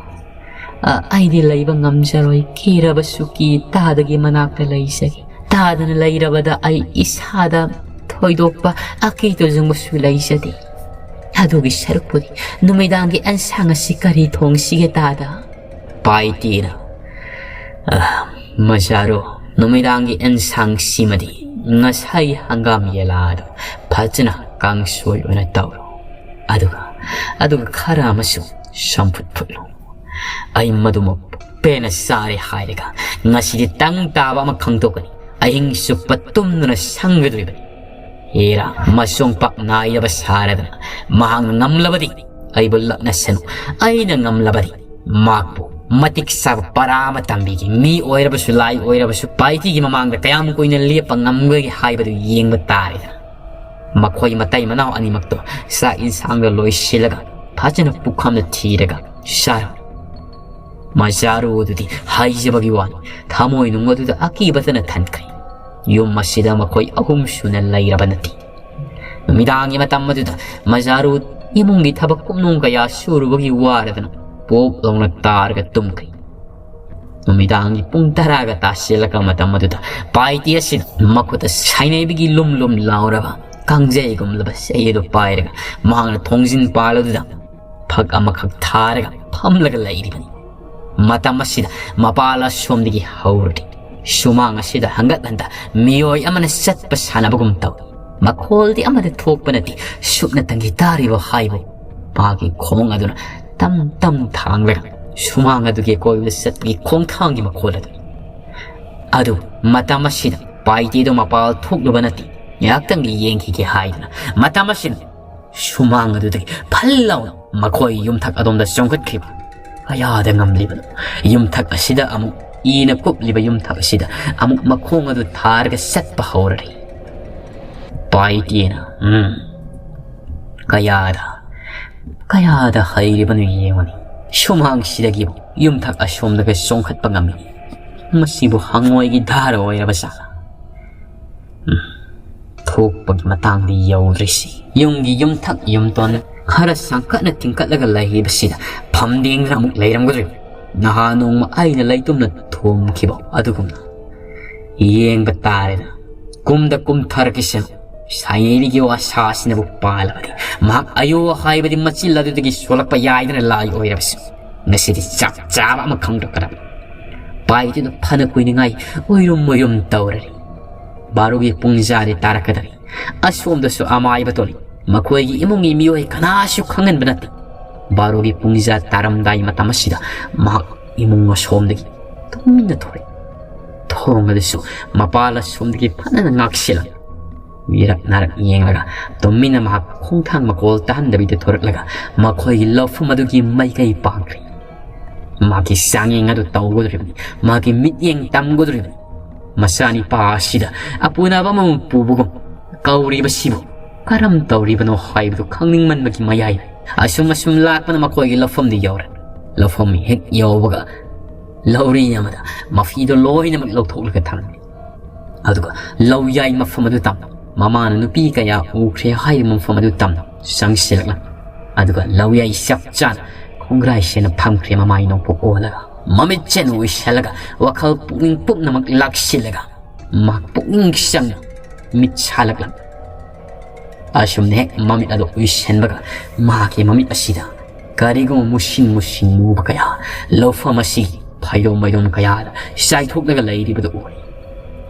ꯑ, ꯑꯩꯗꯤ ꯂꯩꯕ ꯉꯝꯖꯔꯣꯏ꯫ ꯀꯤꯔꯕꯁꯨ ꯀꯤ, ꯇꯥꯗꯒꯤ ꯃꯅꯥꯛꯇ ꯂꯩꯖꯒꯦ꯫ ꯇꯥꯗꯅ ꯂꯩꯔꯕꯗ ꯑꯩ ꯏꯁꯥꯗ ꯊꯣꯏꯗꯣꯛꯄ ꯑꯀꯤ ꯇꯨꯖꯨꯡꯕꯁꯨ ꯂꯩꯖꯗꯦ꯫ ꯑꯗꯨꯒꯤ ꯁꯔꯨꯛꯄꯨꯗꯤ ꯅꯨꯃꯤꯗꯥꯡꯒꯤ ꯑꯦꯟꯁꯥꯡ ꯑꯁꯤ ꯀꯔꯤ ꯊꯣꯡꯁꯤꯒꯦ ꯇꯥꯗ?" ꯄꯥꯏꯇꯤꯅ, "ꯑ, ꯃꯖꯥꯔꯨ, ꯅꯨꯃꯤꯗꯥꯡꯒꯤ ꯑꯦꯟꯁꯥꯡꯁꯤꯃꯗꯤ ꯉꯁꯥꯏ ꯍꯪꯒꯥꯝ ꯌꯦꯂꯥꯗꯣ ꯐꯖꯅ ꯀꯥꯡꯁꯣꯏ ꯑꯣꯏꯅ ꯇꯧꯔꯣ꯫ ꯑꯗꯨꯒ, ꯑꯗꯨꯒ ꯈꯔ ꯑꯃꯁꯨ ꯆꯝꯐꯨꯠ ꯐꯨꯠꯂꯨ꯫ ꯑꯩ ꯃꯗꯨꯃ ꯄꯦꯟꯅ ꯆꯥꯔꯦ ꯍꯥꯏꯔꯒ ꯉꯁꯤꯗꯤ ꯇꯪ ꯇꯥꯕ ꯑꯃ ꯈꯪꯗꯣꯛꯀꯅꯤ꯫ ꯑꯍꯤꯡ ꯆꯨꯞꯄ ꯇꯨꯝꯗꯨꯅ ꯁꯪꯒꯗꯣꯔꯤꯕꯅꯤ꯫ ꯍꯦꯔꯥ, ꯃꯁꯣꯡ ꯄꯥꯛ ꯅꯥꯏꯗꯕ ꯁꯥꯔꯗꯅ ꯃꯍꯥꯛꯅ ꯉꯝꯂꯕꯗꯤ ꯑꯩꯕꯨ ꯂꯛꯅꯁꯅꯨ꯫ ꯑꯩꯅ ꯉꯝꯂꯕꯗꯤ ꯃꯍꯥꯛꯄꯨ ꯃꯇꯤꯛ ꯆꯥꯕ ꯄꯔꯥ ꯑꯃ ꯇꯝꯕꯤꯒꯦ꯫ ꯃꯤ ꯑꯣꯏꯔꯕꯁꯨ, ꯂꯥꯏ ꯑꯣꯏꯔꯕꯁꯨ, ꯄꯥꯏꯇꯤꯒꯤ ꯃꯃꯥꯡꯗ ꯀꯌꯥꯝ ꯀꯨꯏꯅ ꯂꯦꯞꯄ ꯉꯝꯒꯦ ꯍꯥꯏꯕꯗꯨ ꯌꯦꯡꯕ ꯇꯥꯔꯦꯗꯅ꯫" ꯃꯈꯣꯏ ꯃꯇꯩ ꯃꯅꯥꯎ ꯑꯅꯤꯃꯛꯇꯣ ꯆꯥꯛ ꯏꯟꯁꯥꯡꯗ ꯂꯣꯏꯁꯤꯜꯂꯒ ꯐꯖꯅ ꯄꯨꯈꯝꯗ ꯊꯤꯔꯒ ꯆꯥꯔꯝꯃꯤ꯫ ꯃꯖꯥꯔꯨ ꯑꯗꯨꯗꯤ ꯍꯥꯏꯖꯕꯒꯤ ꯋꯥꯅꯤ, ꯊꯃꯣꯏꯅꯨꯡ ꯑꯗꯨꯗ ꯑꯀꯤꯕꯇꯅ ꯊꯟꯈ꯭ꯔꯦ꯫ ꯌꯨꯝ ꯑꯁꯤꯗ ꯃꯈꯣꯏ ꯑꯍꯨꯝ ꯁꯨꯅ ꯂꯩꯔꯕ ꯅꯠꯇꯦ꯫ ꯅꯨꯃꯤꯗꯥꯡꯒꯤ ꯃꯇꯝ ꯑꯗꯨꯗ ꯃꯖꯥꯔꯨ ꯏꯃꯨꯡꯒꯤ ꯊꯕꯛ ꯀꯨꯞꯅꯣꯝ ꯀꯌꯥ ꯁꯨꯔꯨꯕꯒꯤ ꯋꯥꯔꯗꯅ ꯄꯣꯞ ꯂꯥꯎꯅ ꯇꯥꯔꯒ ꯇꯨꯝꯈ꯭ꯔꯦ꯫ ꯅꯨꯃꯤꯗꯥꯡꯒꯤ ꯄꯨꯡ ꯇꯔꯥꯒ ꯇꯥꯁꯤꯜꯂꯛꯄ ꯃꯇꯝ ꯑꯗꯨꯗ ꯄꯥꯏꯇꯤ ꯑꯁꯤꯅ ꯃꯈꯨꯠꯇ ꯁꯥꯏꯅꯩꯕꯒꯤ ꯂꯨꯝ ꯂꯨꯝ ꯂꯥꯎꯔꯕ ꯀꯥꯡꯖꯩꯒꯨꯝꯂꯕ ꯆꯩ ꯑꯗꯨ ꯄꯥꯏꯔꯒ ꯃꯍꯥꯛꯅ ꯊꯣꯡꯖꯤꯟ ꯄꯥꯜ ꯑꯗꯨꯗ ꯐꯛ ꯑꯃꯈꯛ ꯊꯥꯔꯒ ꯐꯝꯂꯒ ꯂꯩꯔꯤꯕꯅꯤ꯫ ꯃꯇꯝ ꯑꯁꯤꯗ ꯃꯄꯥꯜ ꯑꯁꯣꯝꯗꯒꯤ ꯍꯧꯔꯗꯤ ꯁꯨꯃꯥꯡ ꯑꯁꯤꯗ ꯍꯪꯒꯠ ꯍꯟꯗ ꯃꯤꯑꯣꯏ ꯑꯃꯅ ꯆꯠꯄ ꯁꯥꯟꯅꯕꯒꯨꯝ ꯇꯧꯏ꯫ ꯃꯈꯣꯜꯗꯤ ꯑꯃꯠꯇ ꯊꯣꯛꯄ ꯅꯠꯇꯦ꯫ ꯁꯨꯞꯅꯇꯪꯒꯤ ꯇꯥꯔꯤꯕ ꯍꯥꯏꯕꯨ ꯃꯥꯒꯤ ꯈꯣꯡ ꯑꯗꯨꯅ ꯇꯝ ꯇꯝ ꯊꯥꯡꯂꯒ ꯁꯨꯃꯥꯡ ꯑꯗꯨꯒꯤ ꯑꯀꯣꯏꯕꯗ ꯆꯠꯄꯒꯤ ꯈꯣꯡꯊꯥꯡꯒꯤ ꯃꯈꯣꯜ ꯑꯗꯨꯅꯤ꯫ ꯑꯗꯨ ꯃꯇꯝ ꯑꯁꯤꯗ ꯄꯥꯏꯇꯦꯗꯣ ꯃꯄꯥꯜ ꯊꯣꯛꯂꯨꯕ ꯅꯠꯇꯦ꯫ ꯉꯥꯏꯍꯥꯛꯇꯪꯗꯤ ꯌꯦꯡꯈꯤꯒꯦ ꯍꯥꯏꯗꯨꯅ ꯃꯇꯝ ꯑꯁꯤꯗ ꯁꯨꯃꯥꯡ ꯑꯗꯨꯗꯒꯤ ꯐꯜ ꯂꯥꯎꯅ ꯃꯈꯣꯏ ꯌꯨꯝꯊꯛ ꯑꯗꯣꯝꯗ ꯆꯣꯡꯈꯠꯈꯤꯕ꯫ ꯀꯌꯥꯗ ꯉꯝꯂꯤꯕꯅꯣ? ꯌꯨꯝꯊꯛ ꯑꯁꯤꯗ ꯑꯃꯨꯛ ꯏꯅ ꯀꯨꯞꯂꯤꯕ ꯌꯨꯝꯊꯛ ꯑꯁꯤꯗ ꯑꯃꯨꯛ ꯃꯈꯣꯡ ꯑꯗꯨ ꯊꯥꯔꯒ ꯆꯠꯄ ꯍꯧꯔꯔꯤ꯫ ꯄꯥꯏꯇꯦꯅ, ꯎꯝ, ꯀꯌꯥꯗ, ꯀꯌꯥꯗ ꯍꯩꯔꯤꯕꯅꯣ ꯌꯦꯡꯉꯨꯅꯤ꯫ ꯁꯨꯃꯥꯡꯁꯤꯗꯒꯤ ꯌꯨꯝꯊꯛ ꯑꯁꯣꯝꯗꯒ ꯆꯣꯡꯈꯠꯄ ꯉꯝꯃꯤ꯫ ꯃꯁꯤꯕꯨ ꯍꯪꯉꯣꯏꯒꯤ ꯙꯥꯔ ꯑꯣꯏꯔꯕ ꯖꯥꯠꯂꯥ? ꯎꯝ, ꯊꯣꯛꯄꯒꯤ ꯃꯇꯥꯡꯗꯤ ꯌꯧꯗ꯭ꯔꯤꯁꯤ꯫ ꯌꯨꯝꯒꯤ ꯌꯨꯝꯊꯛ ꯌꯨꯝꯊꯣꯟ ꯈꯔ ꯁꯥꯡꯀꯠꯅ ꯇꯤꯡꯈꯠꯂꯒ ꯂꯩꯔꯤꯕꯁꯤꯗ ꯐꯝꯗꯦꯡꯗꯨꯅ ꯑꯃꯨꯛ ꯂꯩꯔꯝꯒꯗ꯭ꯔꯤꯕ? ꯅꯍꯥ ꯅꯣꯡꯃ ꯑꯩꯅ ꯂꯩꯇꯨꯝꯅ ꯊꯣꯝꯈꯤꯕ ꯑꯗꯨꯒꯨꯝꯅ ꯌꯦꯡꯕ ꯇꯥꯔꯦꯗꯅ꯫ ꯀꯨꯝꯗ ꯀꯨꯝꯊꯔꯛꯈꯤꯁꯅꯨ꯫ ꯁꯥꯏꯅꯩꯕꯤꯒꯤ ꯋꯥꯁꯥ ꯑꯁꯤꯅꯕꯨ ꯄꯥꯜꯂꯕꯗꯤ ꯃꯍꯥꯛ ꯑꯌꯣ ꯍꯥꯏꯕꯗꯤ ꯃꯆꯤꯜ ꯑꯗꯨꯗꯒꯤ ꯁꯣꯜꯂꯛꯄ ꯌꯥꯏꯗꯅ ꯂꯥꯏ ꯑꯣꯏꯔꯕꯁꯨ꯫ ꯉꯁꯤꯗꯤ ꯆꯞ ꯆꯥꯕ ꯑꯃ ꯈꯪꯗꯣꯛꯀꯗꯕ꯫ ꯄꯥꯏꯗꯨꯅ ꯐꯅ ꯀꯨꯏꯅꯤꯡꯉꯥꯏ ꯑꯣꯏꯔꯨꯝ ꯑꯣꯏꯔꯨꯝ ꯇꯧꯔꯔꯤ꯫ ꯕꯥꯔꯣꯒꯤ ꯄꯨꯡꯖꯥꯗꯤ ꯇꯥꯔꯛꯀꯗꯧꯔꯤ꯫ ꯑꯁꯣꯝꯗꯁꯨ ꯑꯃꯥꯏꯕ ꯊꯣꯛꯂꯤ꯫ ꯃꯈꯣꯏꯒꯤ ꯏꯃꯨꯡꯒꯤ ꯃꯤꯑꯣꯏ ꯀꯅꯥꯁꯨ ꯈꯪꯍꯟꯕ ꯅꯠꯇꯦ꯫ ꯕꯥꯔꯣꯒꯤ ꯄꯨꯡꯖꯥ ꯇꯥꯔꯝꯗꯥꯏ ꯃꯇꯝ ꯑꯁꯤꯗ ꯃꯍꯥꯛ ꯏꯃꯨꯡ ꯑꯁꯣꯝꯗꯒꯤ ꯇꯨꯃꯤꯟꯅ ꯊꯣꯔꯛꯏ꯫ ꯊꯣꯡ ꯑꯗꯨꯁꯨ ꯃꯄꯥꯜ ꯑꯁꯣꯝꯗꯒꯤ ꯐꯖꯅ ꯉꯥꯛꯁꯤꯜꯂꯝꯃꯤ꯫ ꯃꯤꯔꯛ ꯅꯥꯔꯛ ꯌꯦꯡꯂꯒ ꯇꯨꯃꯤꯟꯅ ꯃꯍꯥꯛ ꯈꯣꯡꯊꯥꯡ ꯃꯀꯣꯜ ꯇꯥꯍꯟꯗꯕꯤꯗ ꯊꯣꯔꯛꯂꯒ ꯃꯈꯣꯏꯒꯤ ꯂꯧꯐꯝ ꯑꯗꯨꯒꯤ ꯃꯥꯏꯀꯩ ꯄꯥꯡꯈ꯭ꯔꯦ꯫ ꯃꯥꯒꯤ ꯆꯥꯡꯌꯦꯡ ꯑꯗꯨ ꯇꯧꯒꯗꯧꯔꯤꯕꯅꯤ꯫ ꯃꯥꯒꯤ ꯃꯤꯠꯌꯦꯡ ꯇꯝꯒꯗꯧꯔꯤꯕꯅꯤ꯫ ꯃꯆꯥꯅꯤꯄꯥ ꯑꯁꯤꯗ ꯑꯄꯨꯅꯕ ꯑꯃꯃꯝ ꯄꯨꯕꯒꯨꯝ ꯀꯧꯔꯤꯕꯁꯤꯕꯨ ꯀꯔꯝ ꯇꯧꯔꯤꯕꯅꯣ ꯍꯥꯏꯕꯗꯨ ꯈꯪꯅꯤꯡꯃꯟꯕꯒꯤ ꯃꯌꯥꯏ ꯑꯁꯨꯝ ꯑꯁꯨꯝ ꯂꯥꯛꯄꯅ ꯃꯈꯣꯏꯒꯤ ꯂꯧꯐꯝꯗꯨ ꯌꯧꯔꯦ꯫ ꯂꯧꯐꯝ ꯍꯦꯛ ꯌꯧꯕꯒ ꯂꯧꯔꯤ ꯑꯃꯗ ꯃꯐꯤꯗꯣ ꯂꯣꯏꯅꯃꯛ ꯂꯧꯊꯣꯛꯂꯒ ꯊꯝꯂꯝꯃꯤ꯫ ꯑꯗꯨꯒ ꯂꯧꯌꯥꯏ ꯃꯐꯝ ꯑꯗꯨ ꯇꯝ ꯃꯃꯥꯅ ꯅꯨꯄꯤ ꯀꯌꯥ ꯎꯈ꯭ꯔꯦ ꯍꯥꯏꯔꯤꯕ ꯃꯐꯝ ꯑꯗꯨ ꯇꯝ ꯆꯪꯁꯤꯜꯂꯛꯂꯝꯃꯤ꯫ ꯑꯗꯨꯒ ꯂꯧꯌꯥꯏ ꯆꯞ ꯆꯥꯅ ꯈꯣꯡꯒ꯭ꯔꯥꯏ ꯁꯦꯠꯅ ꯐꯝꯈ꯭ꯔꯦ꯫ ꯃꯃꯥꯏ ꯅꯣꯡꯄꯣꯛ ꯑꯣꯜꯂꯒ ꯃꯃꯤꯠ ꯆꯦꯅ ꯎꯏꯁꯜꯂꯒ ꯋꯥꯈꯜ ꯄꯨꯛꯅꯤꯡ ꯄꯨꯝꯅꯃꯛ ꯂꯥꯛꯁꯤꯜꯂꯒ ꯃꯍꯥꯛ ꯄꯨꯛꯅꯤꯡ ꯆꯪꯅ ꯃꯤꯠ ꯁꯥꯂꯛꯂꯝꯃꯤ꯫ ꯑꯁꯨꯝꯅ ꯍꯦꯛ ꯃꯃꯤꯠ ꯑꯗꯨ ꯎꯏꯁꯟꯕꯒ ꯃꯍꯥꯛꯀꯤ ꯃꯃꯤꯠ ꯑꯁꯤꯗ ꯀꯔꯤꯒꯨꯝꯕ ꯃꯨꯁꯤꯟ ꯃꯨꯁꯤꯟ ꯃꯨꯕ ꯀꯌꯥ ꯂꯧꯐꯝ ꯑꯁꯤꯒꯤ ꯐꯩꯗꯣꯝ ꯃꯩꯗꯣꯝ ꯀꯌꯥꯗ ꯆꯥꯏꯊꯣꯛꯂꯒ ꯂꯩꯔꯤꯕꯗꯨ ꯎꯔꯦ꯫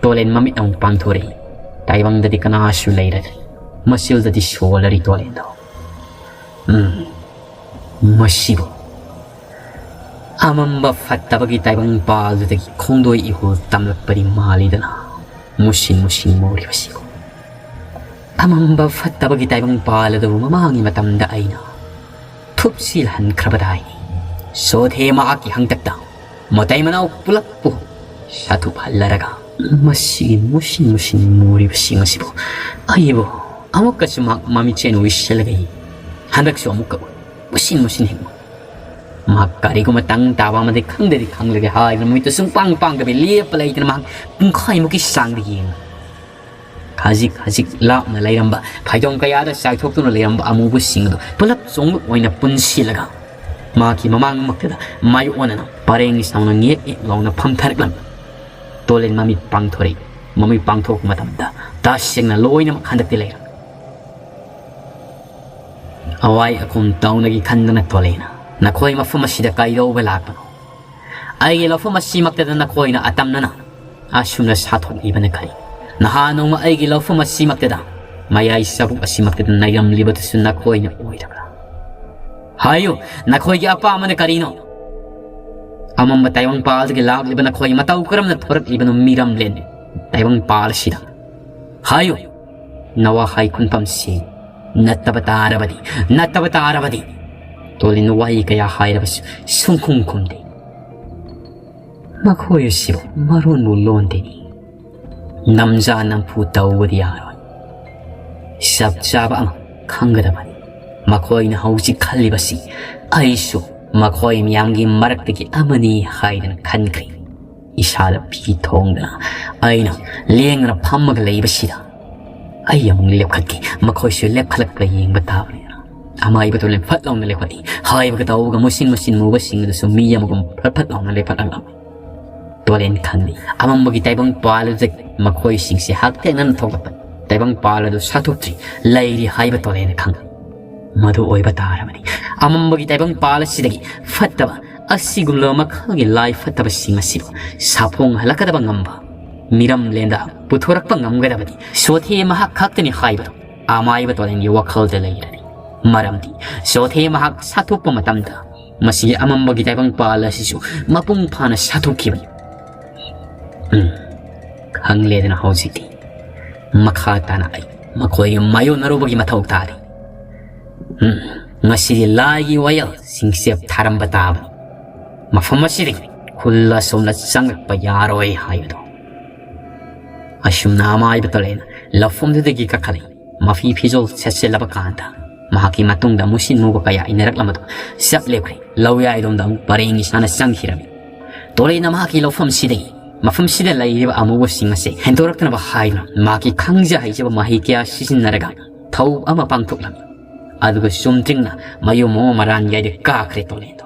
ꯇꯣꯂꯦꯟ ꯃꯃꯤꯠ ꯑꯃꯨꯛ ꯄꯥꯡꯊꯣꯔꯛꯏ꯫ ꯇꯥꯏꯕꯪꯗꯗꯤ ꯀꯅꯥꯁꯨ ꯂꯩꯔꯗ꯭ꯔꯦ꯫ ꯃꯆꯤꯜꯗꯗꯤ ꯁꯣꯜꯂꯔꯤ ꯇꯣꯂꯦꯟꯗꯣ꯫ ꯎꯝ, ꯃꯁꯤꯕꯨ ꯑꯃꯝꯕ ꯐꯠꯇꯕꯒꯤ ꯇꯥꯏꯕꯪ ꯄꯥꯜꯗꯨꯗꯒꯤ ꯈꯣꯡꯗꯣꯏ ꯏꯍꯨꯜ ꯇꯝꯂꯛꯄꯗꯤ ꯃꯥꯜꯂꯤꯗꯅ, ꯃꯨꯁꯤꯟ ꯃꯨꯁꯤꯟ ꯃꯨꯔꯤꯕꯁꯤꯕꯨ꯫ ꯑꯃꯝꯕ ꯐꯠꯇꯕꯒꯤ ꯇꯥꯏꯕꯪ ꯄꯥꯜ ꯑꯗꯨꯕꯨ ꯃꯃꯥꯡꯒꯤ ꯃꯇꯝꯗ ꯑꯩꯅ ꯊꯨꯞꯁꯤꯜꯍꯟꯈ꯭ꯔꯕꯗꯥꯏꯅꯤ꯫ ꯁꯣꯊꯦ ꯃꯍꯥꯛꯀꯤ ꯍꯪꯇꯛꯇ ꯃꯇꯩ ꯃꯅꯥꯎ ꯄꯨꯂꯞꯄꯨ ꯁꯥꯊꯨꯞꯍꯜꯂꯔꯒ꯫ ꯃꯁꯤꯒꯤ ꯃꯨꯁꯤꯟ ꯃꯨꯁꯤꯟ ꯃꯨꯔꯤꯕꯁꯤꯡ ꯑꯁꯤꯕꯨ ꯑꯩꯕꯨ ꯑꯃꯨꯛꯀꯁꯨ ꯃꯍꯥꯛ ꯃꯃꯤꯠꯁꯦꯟ ꯎꯏꯁꯤꯜꯂꯒ ꯌꯦꯡ-, ꯍꯟꯗꯛꯁꯨ ꯑꯃꯨꯛꯀ ꯎꯏ꯫ ꯃꯨꯁꯤꯟ ꯃꯨꯁꯤꯟ ꯍꯤꯡꯕ꯫ ꯃꯍꯥꯛ ꯀꯔꯤꯒꯨꯝꯕ ꯇꯪ ꯇꯥꯕ ꯑꯃꯗꯤ ꯈꯪꯗꯗꯤ ꯈꯪꯂꯒꯦ ꯍꯥꯏꯗꯨꯅ ꯃꯃꯤꯠꯇꯨ ꯁꯨꯡꯄꯥꯡ ꯄꯥꯡꯗꯕꯤ ꯂꯦꯞꯄ ꯂꯩꯇꯅ ꯃꯍꯥꯛ ꯄꯨꯡꯈꯥꯏꯃꯨꯛꯀꯤ ꯆꯥꯡꯗꯤ ꯌꯦꯡꯂꯝꯃꯤ꯫ ꯈꯖꯤꯛ ꯈꯖꯤꯛ ꯂꯥꯞꯅ ꯂꯩꯔꯝꯕ, ꯐꯩꯗꯣꯝ ꯀꯌꯥꯗ ꯆꯥꯏꯊꯣꯛꯇꯨꯅ ꯂꯩꯔꯝꯕ ꯑꯃꯨꯕꯁꯤꯡ ꯑꯗꯨ ꯄꯨꯂꯞ ꯆꯣꯡꯂꯛ ꯑꯣꯏꯅ ꯄꯨꯟꯁꯤꯜꯂꯒ ꯃꯍꯥꯛꯀꯤ ꯃꯃꯥꯡꯃꯛꯇꯗ ꯃꯥꯏ ꯑꯣꯟꯅꯅ ꯄꯔꯦꯡ ꯁꯥꯡꯅ ꯉꯦꯛ ꯉꯦꯛ ꯂꯥꯎꯅ ꯐꯝꯊꯔꯛꯂꯝꯃꯤ꯫ ꯇꯣꯂꯦꯟ ꯃꯃꯤꯠ ꯄꯥꯡꯊꯣꯔꯛꯏ꯫ ꯃꯃꯤꯠ ꯄꯥꯡꯊꯣꯛꯄ ꯃꯇꯝꯗ ꯇꯁꯦꯡꯅ ꯂꯣꯏꯅꯃꯛ ꯍꯟꯗꯛꯇꯤ ꯂꯩꯔꯝꯃꯤ꯫ ꯑꯋꯥꯏ ꯑꯈꯨꯝ ꯇꯧꯅꯒꯤ ꯈꯟꯗꯅ ꯇꯣꯂꯦꯟꯅ, "ꯅꯈꯣꯏ ꯃꯐꯝ ꯑꯁꯤꯗ ꯀꯩꯗꯧꯕ ꯂꯥꯛꯄꯅꯣ? ꯑꯩꯒꯤ ꯂꯧꯐꯝ ꯑꯁꯤꯃꯛꯇꯗ ꯅꯈꯣꯏꯅ ꯑꯇꯝꯅꯅ ꯑꯁꯨꯝꯅ ꯁꯥꯊꯣꯛꯂꯤꯕꯅ ꯀꯔꯤ? ꯅꯍꯥꯟ ꯅꯣꯡꯃ ꯑꯩꯒꯤ ꯂꯧꯐꯝ ꯑꯁꯤꯃꯛꯇꯗ, ꯃꯌꯥꯏ ꯆꯕꯨꯛ ꯑꯁꯤꯃꯛꯇꯗ ꯅꯩꯔꯝꯂꯤꯕꯗꯨꯁꯨ ꯅꯈꯣꯏꯅ ꯑꯣꯏꯔꯕ꯭ꯔꯥ? ꯍꯥꯏꯌꯨ, ꯅꯈꯣꯏꯒꯤ ꯑꯄꯥꯝꯕꯅ ꯀꯔꯤꯅꯣ? ꯑꯃꯝꯕ ꯇꯥꯏꯕꯪꯄꯥꯜꯗꯒꯤ ꯂꯥꯛꯂꯤꯕ ꯅꯈꯣꯏ ꯃꯇꯧ ꯀꯔꯝꯅ ꯊꯣꯔꯛꯂꯤꯕꯅꯣ ꯃꯤꯔꯝꯂꯦꯟ ꯇꯥꯏꯕꯪꯄꯥꯜ ꯑꯁꯤꯗ? ꯍꯥꯏꯌꯨ, ꯅꯋꯥꯍꯩ ꯈꯨꯟꯐꯝꯁꯤ ꯅꯠꯇꯕ ꯇꯥꯔꯕꯗꯤ, ꯅꯠꯇꯕ ꯇꯥꯔꯕꯗꯤ!" ꯇꯣꯂꯤꯟ ꯋꯥꯍꯩ ꯀꯌꯥ ꯍꯥꯏꯔꯕꯁꯨ ꯁꯨꯡꯈꯨꯝ ꯈꯨꯝꯗꯦ꯫ ꯃꯈꯣꯏ ꯑꯁꯤꯕꯨ ꯃꯔꯣꯟꯕꯨ ꯂꯣꯟꯗꯦꯅꯤ꯫ ꯅꯝꯖꯥ ꯅꯝꯐꯨ ꯇꯧꯕꯗꯤ ꯌꯥꯔꯣꯏ꯫ ꯆꯞ ꯆꯥꯕ ꯑꯃ ꯈꯪꯒꯗꯕꯅꯤ꯫ ꯃꯈꯣꯏꯅ ꯍꯧꯖꯤꯛ ꯈꯜꯂꯤꯕꯁꯤ ꯑꯩꯁꯨ ꯃꯈꯣꯏ ꯃꯤꯌꯥꯝꯒꯤ ꯃꯔꯛꯇꯒꯤ ꯑꯃꯅꯤ ꯍꯥꯏꯗꯅ ꯈꯟꯈ꯭ꯔꯦ꯫ ꯏꯁꯥꯗ ꯐꯤ ꯊꯣꯡꯗꯅ ꯑꯩꯅ ꯂꯦꯡꯗꯅ ꯐꯝꯃꯒ ꯂꯩꯕꯁꯤꯗ ꯑꯩ ꯑꯃꯨꯛ ꯂꯦꯞꯈꯠꯈꯤ꯫ ꯃꯈꯣꯏꯁꯨ ꯂꯦꯞꯈꯠꯂꯛꯄ ꯌꯦꯡꯕ ꯇꯥꯕꯅꯤ꯫ ꯑꯃꯥꯏꯕꯗꯨ ꯂꯦꯞꯐꯠ ꯂꯥꯎꯅ ꯂꯦꯞꯈꯠꯂꯤ꯫ ꯍꯥꯏꯕꯒ ꯇꯧꯕꯒ ꯃꯨꯁꯤꯟ ꯃꯨꯁꯤꯟ ꯃꯨꯕꯁꯤꯡ ꯑꯗꯨꯁꯨ ꯃꯤ ꯑꯃꯒꯨꯝ ꯐꯠ ꯐꯠ ꯂꯥꯎꯅ ꯂꯦꯞꯈꯠꯂꯛꯂꯝꯃꯤ꯫ ꯇꯣꯂꯦꯟ ꯈꯪꯂꯤ꯫ ꯑꯃꯝꯕꯒꯤ ꯇꯥꯏꯕꯪ ꯄꯥꯜ ꯑꯗꯨꯗꯒꯤ ꯃꯈꯣꯏꯁꯤꯡꯁꯦ ꯍꯛꯊꯦꯡꯅꯅ ꯊꯣꯛꯂꯛꯄ ꯇꯥꯏꯕꯪ ꯄꯥꯜ ꯑꯗꯨ ꯁꯥꯊꯣꯛꯇ꯭ꯔꯤ ꯂꯩꯔꯤ ꯍꯥꯏꯕ ꯇꯣꯂꯦꯟꯅ ꯈꯪꯂꯤ꯫ ꯃꯗꯨ ꯑꯣꯏꯕ ꯇꯥꯔꯕꯗꯤ ꯑꯃꯝꯕꯒꯤ ꯇꯥꯏꯕꯪ ꯄꯥꯜ ꯑꯁꯤꯗꯒꯤ ꯐꯠꯇꯕ ꯑꯁꯤꯒꯨꯝꯂꯕ ꯃꯈꯜꯒꯤ ꯂꯥꯏ ꯐꯠꯇꯕꯁꯤꯡ ꯑꯁꯤꯕꯨ ꯁꯥꯐꯣꯡꯍꯜꯂꯛꯀꯗꯕ ꯉꯝꯕ ꯃꯤꯔꯝꯂꯦꯟꯗ ꯄꯨꯊꯣꯔꯛꯄ ꯉꯝꯒꯗꯕꯗꯤ ꯁꯣꯊꯦ ꯃꯍꯥꯛ ꯈꯛꯇꯅꯤ ꯍꯥꯏꯕꯗꯨ ꯑꯃꯥꯏꯕ ꯇꯣꯂꯦꯟꯒꯤ ꯋꯥꯈꯜꯗ ꯂꯩꯔꯅꯤ꯫ ꯃꯔꯝꯗꯤ ꯁꯣꯊꯦ ꯃꯍꯥꯛ ꯁꯥꯊꯣꯛꯄ ꯃꯇꯝꯗ ꯃꯁꯤꯒꯤ ꯑꯃꯝꯕꯒꯤ ꯇꯥꯏꯕꯪꯄꯥꯜ ꯑꯁꯤꯁꯨ ꯃꯄꯨꯡ ꯐꯥꯅ ꯁꯥꯊꯣꯛꯈꯤꯕꯅꯤ꯫ ꯎꯝ, ꯈꯪꯂꯦꯗꯅ ꯍꯧꯖꯤꯛꯇꯤ ꯃꯈꯥ ꯇꯥꯅ ꯑꯩ ꯃꯈꯣꯏꯒ ꯃꯥꯌꯣꯟꯅꯔꯨꯕꯒꯤ ꯃꯊꯧ ꯇꯥꯔꯤ꯫ ꯎꯝ, ꯉꯁꯤꯗꯤ ꯂꯥꯏꯒꯤ ꯋꯥꯌꯦꯜ ꯁꯤꯡꯆꯦꯞ ꯊꯥꯔꯝꯕ ꯇꯥꯕꯅꯤ꯫ ꯃꯐꯝ ꯑꯁꯤꯗꯒꯤ ꯈꯨꯜ ꯑꯁꯣꯝꯅ ꯆꯪꯂꯛꯄ ꯌꯥꯔꯣꯏ ꯍꯥꯏꯕꯗꯣ꯫ ꯑꯁꯨꯝꯅ ꯑꯃꯥꯏꯕ ꯇꯣꯂꯦꯟꯅ ꯂꯧꯐꯝꯗꯨꯗꯒꯤ ꯀꯥꯈꯠꯂꯛꯏ꯫ ꯃꯐꯤ ꯐꯤꯖꯣꯜ ꯁꯦꯠꯆꯤꯜꯂꯕ ꯀꯥꯟꯗ ꯃꯍꯥꯛꯀꯤ ꯃꯇꯨꯡꯗ ꯃꯨꯁꯤꯟ ꯃꯨꯕ ꯀꯌꯥ ꯏꯟꯅꯔꯛꯂꯝꯕꯗꯨ ꯆꯞ ꯂꯦꯞꯈ꯭ꯔꯦ꯫ ꯂꯧꯌꯥꯏꯔꯣꯝꯗ ꯑꯃꯨꯛ ꯄꯔꯦꯡ ꯏꯁꯥꯅ ꯆꯪꯈꯤꯔꯝꯃꯤ꯫ ꯇꯣꯂꯦꯟꯅ ꯃꯍꯥꯛꯀꯤ ꯂꯧꯐꯝꯁꯤꯗꯒꯤ ꯃꯐꯝꯁꯤꯗ ꯂꯩꯔꯤꯕ ꯑꯃꯨꯕꯁꯤꯡ ꯑꯁꯦ ꯍꯦꯟꯗꯣꯔꯛꯇꯅꯕ ꯍꯥꯏꯗꯨꯅ ꯃꯍꯥꯛꯀꯤ ꯈꯪꯖ ꯍꯩꯖꯕ ꯃꯍꯩ ꯀꯌꯥ ꯁꯤꯖꯤꯟꯅꯔꯒ ꯊꯧ ꯑꯃ ꯄꯥꯡꯊꯣꯛꯂꯝꯃꯤ꯫ ꯑꯗꯨꯒ ꯆꯨꯝꯗ꯭ꯔꯤꯡꯅ ꯃꯌꯨꯝ ꯑꯃ ꯃꯔꯥꯟ ꯌꯥꯏꯗ ꯀꯥꯈ꯭ꯔꯦ ꯇꯣꯂꯦꯟꯗꯣ꯫